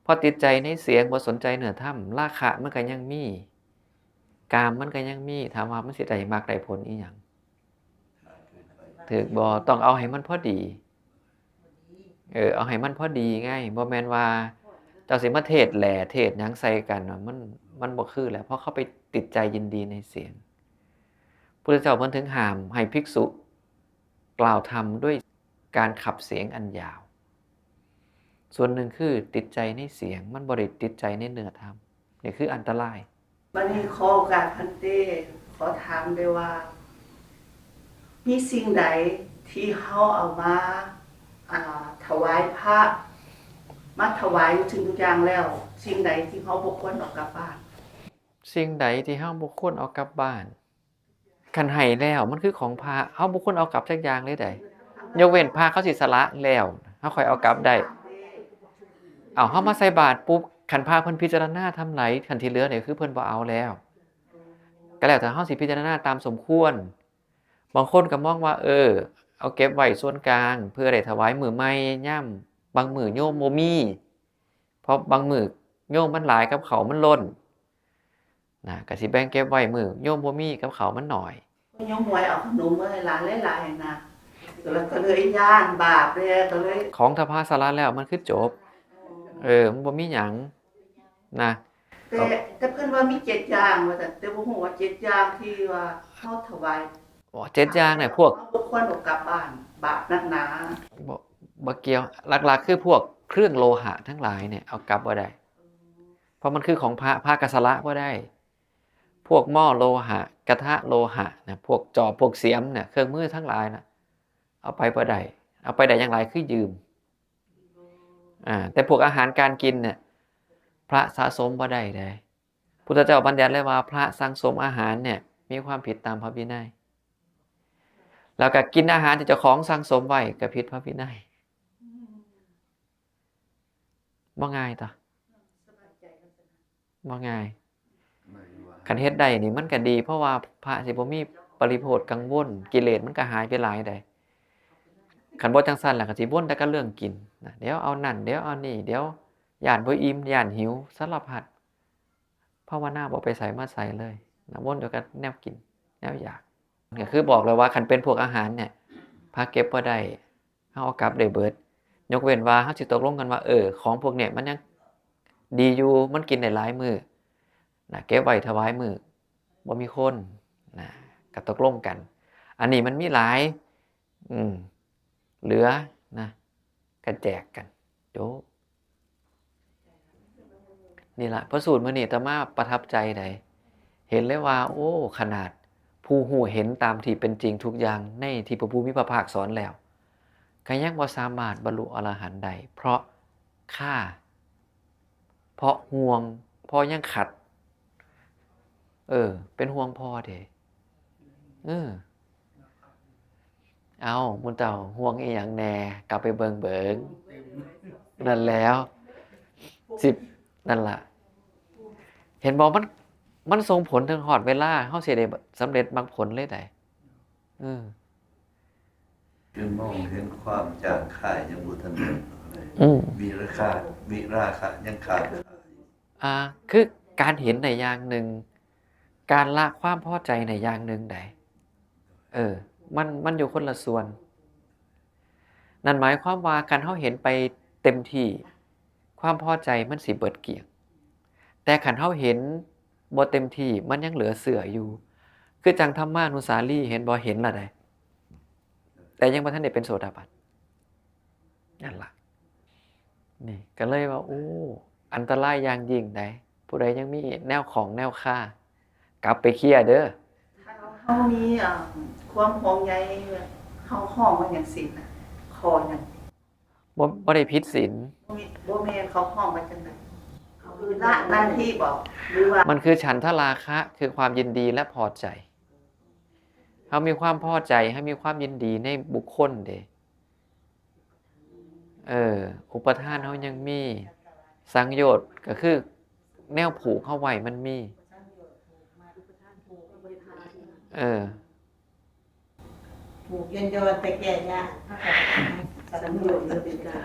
พอติดใจในเสียง บ่สนใจเนื้อธรรม ราคะมันก็ยังมี กามมันก็ยังมี ถามว่ามันสิได้มรรคได้ผลอีหยัง ถูกบ่ ต้องเอาให้มันพอดี เออ เอาให้มันพอดีไง บ่แม่นว่าเจ้าสิมาเทศน์แหล่เทศน์หยังใส่กันน่ะ มัน มันบ่คือแล้ว เพราะเขาไปติดใจยินดีในเสียง พุทธเจ้าเพิ่นถึงห้ามให้ภิกษุกล่าวธรรมด้วยการขับเสียงอันยาว ส่วนหนึ่งคือติดใจในเสียง มันบ่ได้ติดใจในเนื้อธรรม นี่คืออันตราย บัดนี้ขอโอกาสพันเต ขอถามได้ว่า มีสิ่งใดที่เฮาเอามา อ่า ถวายพระ มาถวายทุกสิ่งทุกอย่างแล้ว สิ่งใดที่เฮาบ่ควรเอากลับบ้าน สิ่งใดที่เฮาบ่ควรเอากลับบ้าน คันให้แล้วมันคือของพระ เฮาบ่ควรเอากลับจักอย่างเลยใด ยกเว้นพระเขาสิสละแล้ว เฮาค่อยเอากลับได้ เอาเฮามาใส่บาตรปุ๊บ คันพระเพิ่นพิจารณาธรรมไหล คันที่เหลือนี่คือเพิ่นบ่เอาแล้ว ก็แล้วแต่เฮาสิพิจารณาตามสมควร บางคนก็มองว่า เออ เอาเก็บไว้ส่วนกลาง เพื่อได้ถวายมื้อใหม่ ยามบางมื้อโยมบ่มี เพราะบางมื้อโยมมันหลายกับข้าวมันล้น นะ ก็สิแบ่งเก็บไว้มื้อโยมบ่มีกับข้าวมันน้อย โยมหวยเอาขนมมาให้หลานหลายๆนะ แล้วก็เลยย้านบาปเลย ก็เลย ของถ้าพระสละแล้วมันคือจบ เออ มันบ่มีหยังนะ แต่แต่เพิ่นว่ามีเจ็ดอย่างว่าซั่น แต่บ่ฮู้ว่าเจ็ดอย่างที่ว่าเฮาถวาย อ๋อ เจ็ดอย่างเนี่ยพวก เฮาบ่ควรเอากลับบ้าน บาปนักหนา บ่ บ่เกี่ยว หลักๆ คือพวกเครื่องโลหะทั้งหลายเนี่ยเอากลับบ่ได้ เพราะมันคือของพระ พระก็สละบ่ได้ พวกหม้อโลหะ กระทะโลหะนะ พวกจอบ พวกเสียมเนี่ย เครื่องมือทั้งหลายนะ เอาไปบ่ได้ เอาไปได้อย่างหลายคือยืม อ่า แต่พวกอาหารการกินเนี่ย พระสะสมบ่ได้เด้ พุทธเจ้าบัญญัติเลยว่าพระสั่งสมอาหารเนี่ย มีความผิดตามพระวินัย แล้วก็กินอาหารที่เจ้าของสั่งสมไว้ก็ผิดพระวินัย บ่ง่ายต่อ บ่ง่าย คันเฮ็ดได้นี่มันก็ดี เพราะว่าพระสิบ่มีปริโภทกังวล กิเลสมันก็หายไปหลายใด คันบ่จังซั่นล่ะก็สิวนแต่กับเรื่องกินนะ เดี๋ยวเอานั่น เดี๋ยวเอานี่ เดี๋ยวย้านบ่อิ่ม ย้านหิว สารพัด ภาวนาบ่ไปไสมาไสเลยนะ วนอยู่กับแนวกิน แนวอยาก ก็คือบอกแล้วว่าคันเป็นพวกอาหารเนี่ย พระเก็บบ่ได้ เฮาเอากลับได้เบิด ยกเว้นว่าเฮาสิตกลงกันว่า เออ ของพวกเนี่ยมันยังดีอยู่ มันกินได้หลายมื้อนะ เก็บไว้ถวายมื้อบ่มีคนนะ ก็ตกลงกัน อันนี้มันมีหลาย อืม เหลือนะ ก็แจกกัน โจบ นี่ล่ะ พระสูตรมื้อนี้อาตมาประทับใจใด เห็นเลยว่า โอ้ ขนาดผู้รู้เห็นตามที่เป็นจริงทุกอย่างในที่พระผู้มีพระภาคสอนแล้ว ก็ยังบ่สามารถบรรลุอรหันต์ได้ เพราะข้า เพราะห่วง เพราะยังขัด เออ เป็นห่วงพ่อเด้ เออ เอาหมู่เจ้าห่วงอีหยังแน่ กลับไปเบิ่งเบิ่ง นั่นแล้ว สิบ นั่นล่ะ เห็นบ่ มัน มันส่งผลถึงฮอดเวลาเฮาสิได้สำเร็จมรรคผลเลยได๋ เออ คือมองเห็นความจางคายยังบ่ทันหมดเลย อืม มีราคา มีราคะยังคาคาอยู่ อ่า คือการเห็นในอย่างหนึ่ง การละความพอใจในอย่างหนึ่งได๋ เออ มัน มันอยู่คนละส่วน นั่นหมายความว่าคันเฮาเห็นไปเต็มที่ ความพอใจมันสิเบิดเกลี้ยง แต่คันเฮาเห็นบ่เต็มที่ มันยังเหลือเชื่ออยู่ คือจั่งธรรมานุสาลี เห็นบ่ เห็นละได๋ แต่ยังบ่ทันได้เป็นโสดาบัน นั่นล่ะ นี่ก็เลยว่า โอ้ อันตรายอย่างยิ่งได๋ ผู้ใดยังมีแนวข้องแนวคา กลับไปเคลียร์เด้อ ถ้าเฮามีอ่าความห่วงใย เฮาฮ้องว่าหยังศีลน่ะ ข้อหยัง บ่ บ่ได้ผิดศีล บ่มี บ่แม่น เขาฮ้องว่าจั่งใด๋ คือละทันทีบ่ หรือว่า มันคือฉันทราคะ คือความยินดีและพอใจ เฮามีความพอใจ เฮามีความยินดีในบุคคลเด้ เออ อุปาทานเฮายังมี สังโยชน์ก็คือแนวผูกเฮาไว้มันมี เออ ผูกย้อนๆ แต่แก้ยาก สังโยชน์มันเป็นการ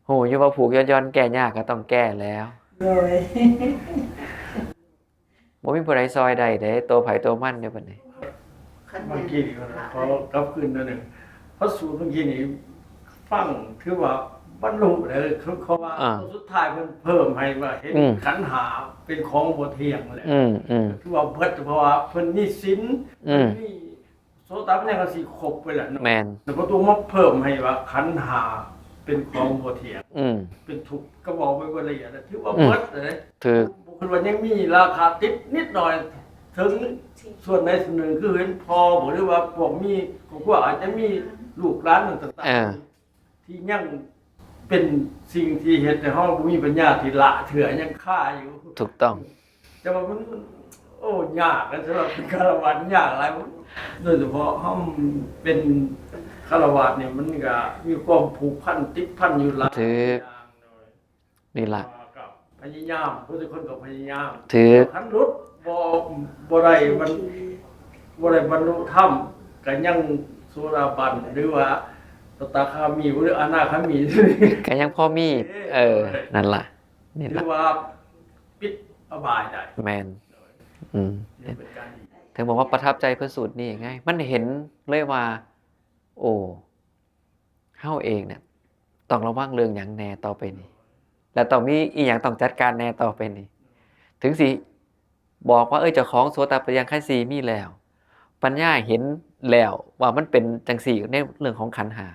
ฮู้อยู่ว่าผูกย้อนๆ แก้ยากก็ต้องแก้แล้ว โดย บ่มีผู้ใดซอยได้เด้ โตไผโตมันเด้บัดนี้ คัน เมื่อกี้นี่ขอกลับคืนหน่อยหนึ่ง พระสูตรเมื่อกี้นี่ฟังถือว่าบรรลุแล้วคือเขาว่า อ่า สุดท้ายเพิ่นเพิ่มให้ว่าเห็น อืม ขันธ์ห้าเป็นของบ่เที่ยงแหละ อืม อืม คือว่าเบิดเพราะว่าเพิ่นมีศีล อืม เพิ่นมีโสตปัญญาก็สิครบไปแล้วเนาะ แม่น แล้วพอตัวมาเพิ่มให้ว่าขันธ์ห้าเป็นของบ่เที่ยง อืม เป็นทุกข์ก็บอกไปบ่ละเอียดแล้วถือว่า อืม เบิดเลย ถูก คือว่ายังมีราคาติดนิดหน่อยถึงส่วนใดส่วนหนึ่งคือเห็นพอบอกหรือว่าพวกมีครอบครัวอาจจะมีลูกหลานต่าง เออ ๆที่ยังเป็นสิ่งที่เฮ็ดให้เฮาบ่มีปัญญาที่ละเถื่อยังคาอยู่ ถูกต้อง แต่ว่ามันมันโอ้ยากนะสำหรับเป็นฆราวาสยากหลายโดยเฉพาะเฮาเป็นฆราวาสเนี่ยมันก็มีความผูกพันติดพันอยู่หลาย ถูก อย่าง นี่ล่ะ กับพยายามผู้ทุกคนก็พยายาม ถูก คันหลุดบ่บ่ได้มันบ่ได้บรรลุธรรมก็ยังโสดาบันหรือว่าสตาคามีหรืออนาคามี ก็ยังพอมี เออ นั่นล่ะ นี่ หรือ ล่ะ ว่าปิดอบายได้ แม่น อืม นี่เป็นการดี ถึงบอกว่าประทับใจพระสูตรนี่ไง มันเห็นเลยว่า โอ้ เฮาเองเนี่ย ต้องระวังเรื่องหยังแน่ต่อไปนี้ และต้องมีอีหยังต้องจัดการแน่ต่อไปนี้ ถึงสิบอกว่า เอ้ย เจ้าของโสตปัญญาคสีมีแล้ว ปัญญาเห็นแล้วว่ามันเป็นจังสี่ในเรื่องของขันธ์ห้า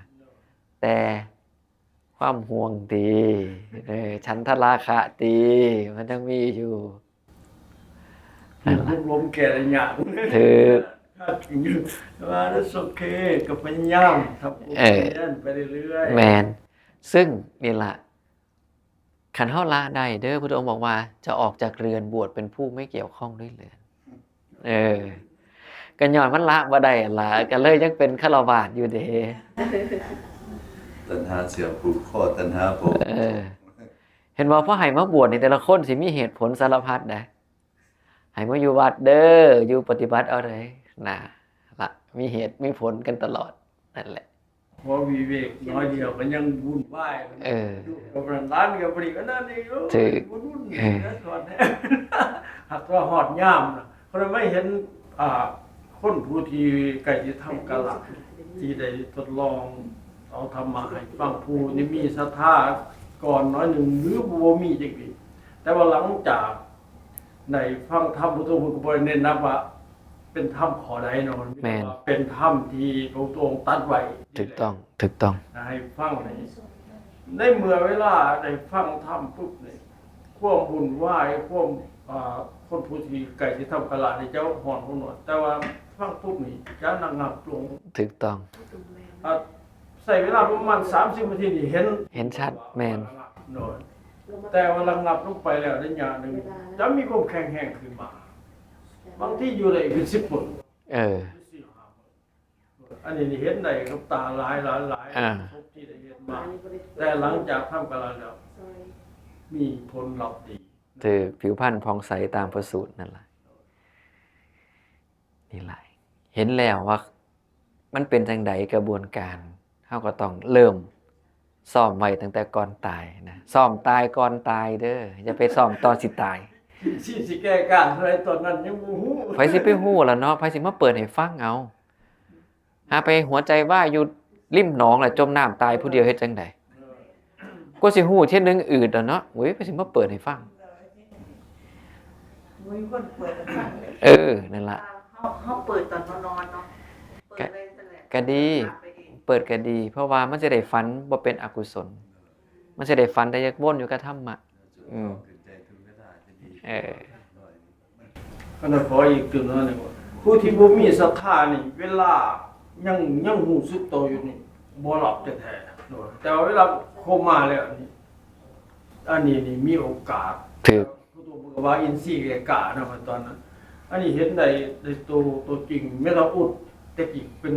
แต่ความห่วงติ เออ ฉันทราคะติ มันยังมีอยู่ รวบรวมแก่ละอย่าง ถือ ว่า that's okay ก็พยายามทำบุญ เออ ไปเรื่อยๆ แมน ซึ่งนี่ละ คันเฮาละได้เด้อ พุทธองค์บอกว่าจะออกจากเรือนบวชเป็นผู้ไม่เกี่ยวข้องด้วยเรือน เออ ก็ย้อนมันละบ่ได้หั่นล่ะ ก็เลยยังเป็นฆราวาสอยู่เด้ ตัณหาเสือผูกคอตัณหาปอก เออ เห็นบ่ พอให้มาบวชนี่แต่ละคนสิมีเหตุผลสารพัดนะ ให้มาอยู่วัดเด้อ อยู่ปฏิบัติเอาเลยนะ ละ มีเหตุมีผลกันตลอด นั่นแหละ เพราะวิเวกน้อยเดียวก็ยังวุ่นวาย เออ อยู่กับร้านกับผลิตก็นั่นเอง ถือ วุ่นวุ่น เออ นะสอนแท้หากว่าฮอดยามนะเพราะฉะนั้นไม่เห็น อ่า คนผู้ที่ใกล้จะทำกาละที่ได้ทดลองเอาธรรมะให้ฟังผู้นี่มีศรัทธาก่อนน้อยหนึ่งหรือบ่มีจังซี่แต่ว่าหลังจากได้ฟังธรรมพระพุทธองค์ก็บ่ได้เน้นนักว่า เป็นธรรมข้อใดเนาะ แม่น เป็นธรรมที่พระพุทธองค์ตรัสไว้ ถูกต้อง ถูกต้อง ให้ฟังในในเมื่อเวลาได้ฟังธรรมปุ๊บเนี่ยความวุ่นวายความ อ่า คนผู้ที่ใกล้สิทำกะลานี่จะฮ้อนหัวหนวด แต่ว่าฟังปุ๊บนี่จะระงับลง ถูกต้อง อ่า ใช้เวลาประมาณ สามสิบ นาทีนี่เห็น เห็นชัดแม่น โดย แต่ว่าระงับลงไปแล้วระยะหนึ่งจะมีความแข็งแรงขึ้นมา บางทีอยู่ได้เป็นสิบมื้อ เออ อันนี้นี่เห็นได้กับตาหลายหลายหลาย อ่า พบที่ได้เห็นมา แต่หลังจากทำกะลาแล้ว มีผลลัพธ์ดี คือผิวพรรณผ่องใสตามพระสูตรนั่นแหละ นี่แหละ เห็นแล้วว่ามันเป็นจังใดกระบวนการ เราก็ต้องเริ่มซ้อมไว้ตั้งแต่ก่อนตายนะ ซ้อมตายก่อนตายเด้อ อย่าไปซ้อมตอนสิตาย สิสิแก้การอะไรตอนนั้นยังบ่ฮู้ ไผสิไปฮู้ล่ะเนาะ ไผสิมาเปิดให้ฟังเอา หาไปหัวใจวายอยู่ริมหนองล่ะ จมน้ำตายผู้เดียวเฮ็ดจังใด ก็สิฮู้เที่ยนึงอืดแล้วเนาะ โอ้ย ไผสิมาเปิดให้ฟัง มีคนเปิดให้ฟังเลย เออ นั่นละ เขาเขาเปิดตอนเขานอนเนาะ เปิดเลยนั่นแหละ ก็ดี หลับไปเอง เปิดก็ดี เพราะว่ามันจะได้ฝันบ่เป็นอกุศล มันจะได้ฝันแต่อยากวนอยู่กับธรรมะ อืม เออ ขนาดขออีกตื่นนั่นเลยว่าผู้ที่บ่มีศรัทธานี่ เวลายังยังรู้สึกตัวอยู่นี่บ่หลับแท้ๆ แต่ว่าเวลาโคม่าแล้วนี่ อันนี้นี่มีโอกาส ถืก ผู้ตัวบอกว่าอินทรีย์แก่กล้านะมันตอนนั้น อันนี้เห็นได้ในตัวตัวจริง แม่เฒ่าอุดแต่กี้เป็น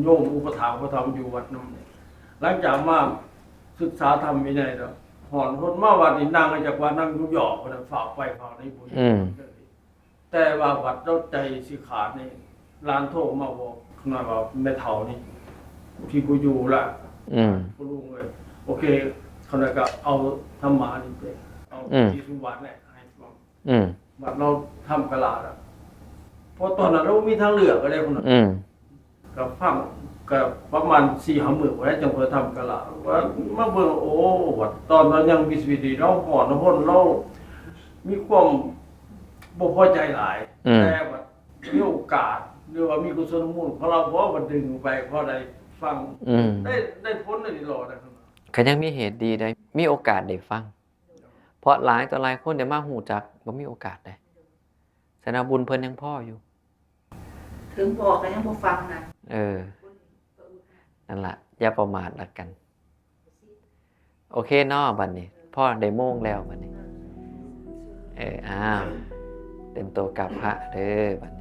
โยมอุปถากอุปถัมภ์อยู่วัดนั่นนี่ หลังจากมาศึกษาธรรมวินัยแล้ว ฮ้อนฮดมาวัดนี่นั่งจากวัดนั่งอยู่หยอกคนนั้นฝากไปฝากในบุญ อืม แต่ว่าวัดเราใจสิขาดนี่ หลานโทรมาบอกหน่อยว่าแม่เฒ่านี่ที่กูอยู่ละ อืม คุณลุงเลย โอเค เขาเลยก็เอาธรรมานี่ไปเอา อืม ที่สุวัดเนี่ยให้ฟัง อืม วัดเราทำกะลาแล้ว เพราะตอนนั้นเรามีทางเลือกก็ได้คนนั้น อืม ก็ฟังก็ประมาณสี่ห้ามื้อไว้จังค่อยทำกะลา ว่ามาเบิ่ง โอ้ วัดตอนนั้นยังมีชีวิตดี เราฮ้อนเราฮ้อนเรามีความบ่พอใจหลาย อืม แต่ว่ามีโอกาส หรือว่ามีกุศลมูลของเรา เพราะว่าดึงไป เพราะได้ฟัง อืม ได้ได้ผลในที่รอนะครับ ก็ยังมีเหตุดีได้ มีโอกาสได้ฟัง เพราะหลายต่อหลายคนได้มาฮู้จักบ่มีโอกาสได้ ฉะนั้นบุญเพิ่นยังพออยู่ ถึงบอกก็ยังบ่ฟังนะ เออ นั่นละ อย่าประมาทละกัน โอเคเนาะ บัดนี้ พ่อได้โมงแล้วบัดนี้ เออ อ้าว เตรียมตัวกราบพระเด้อ บัดนี้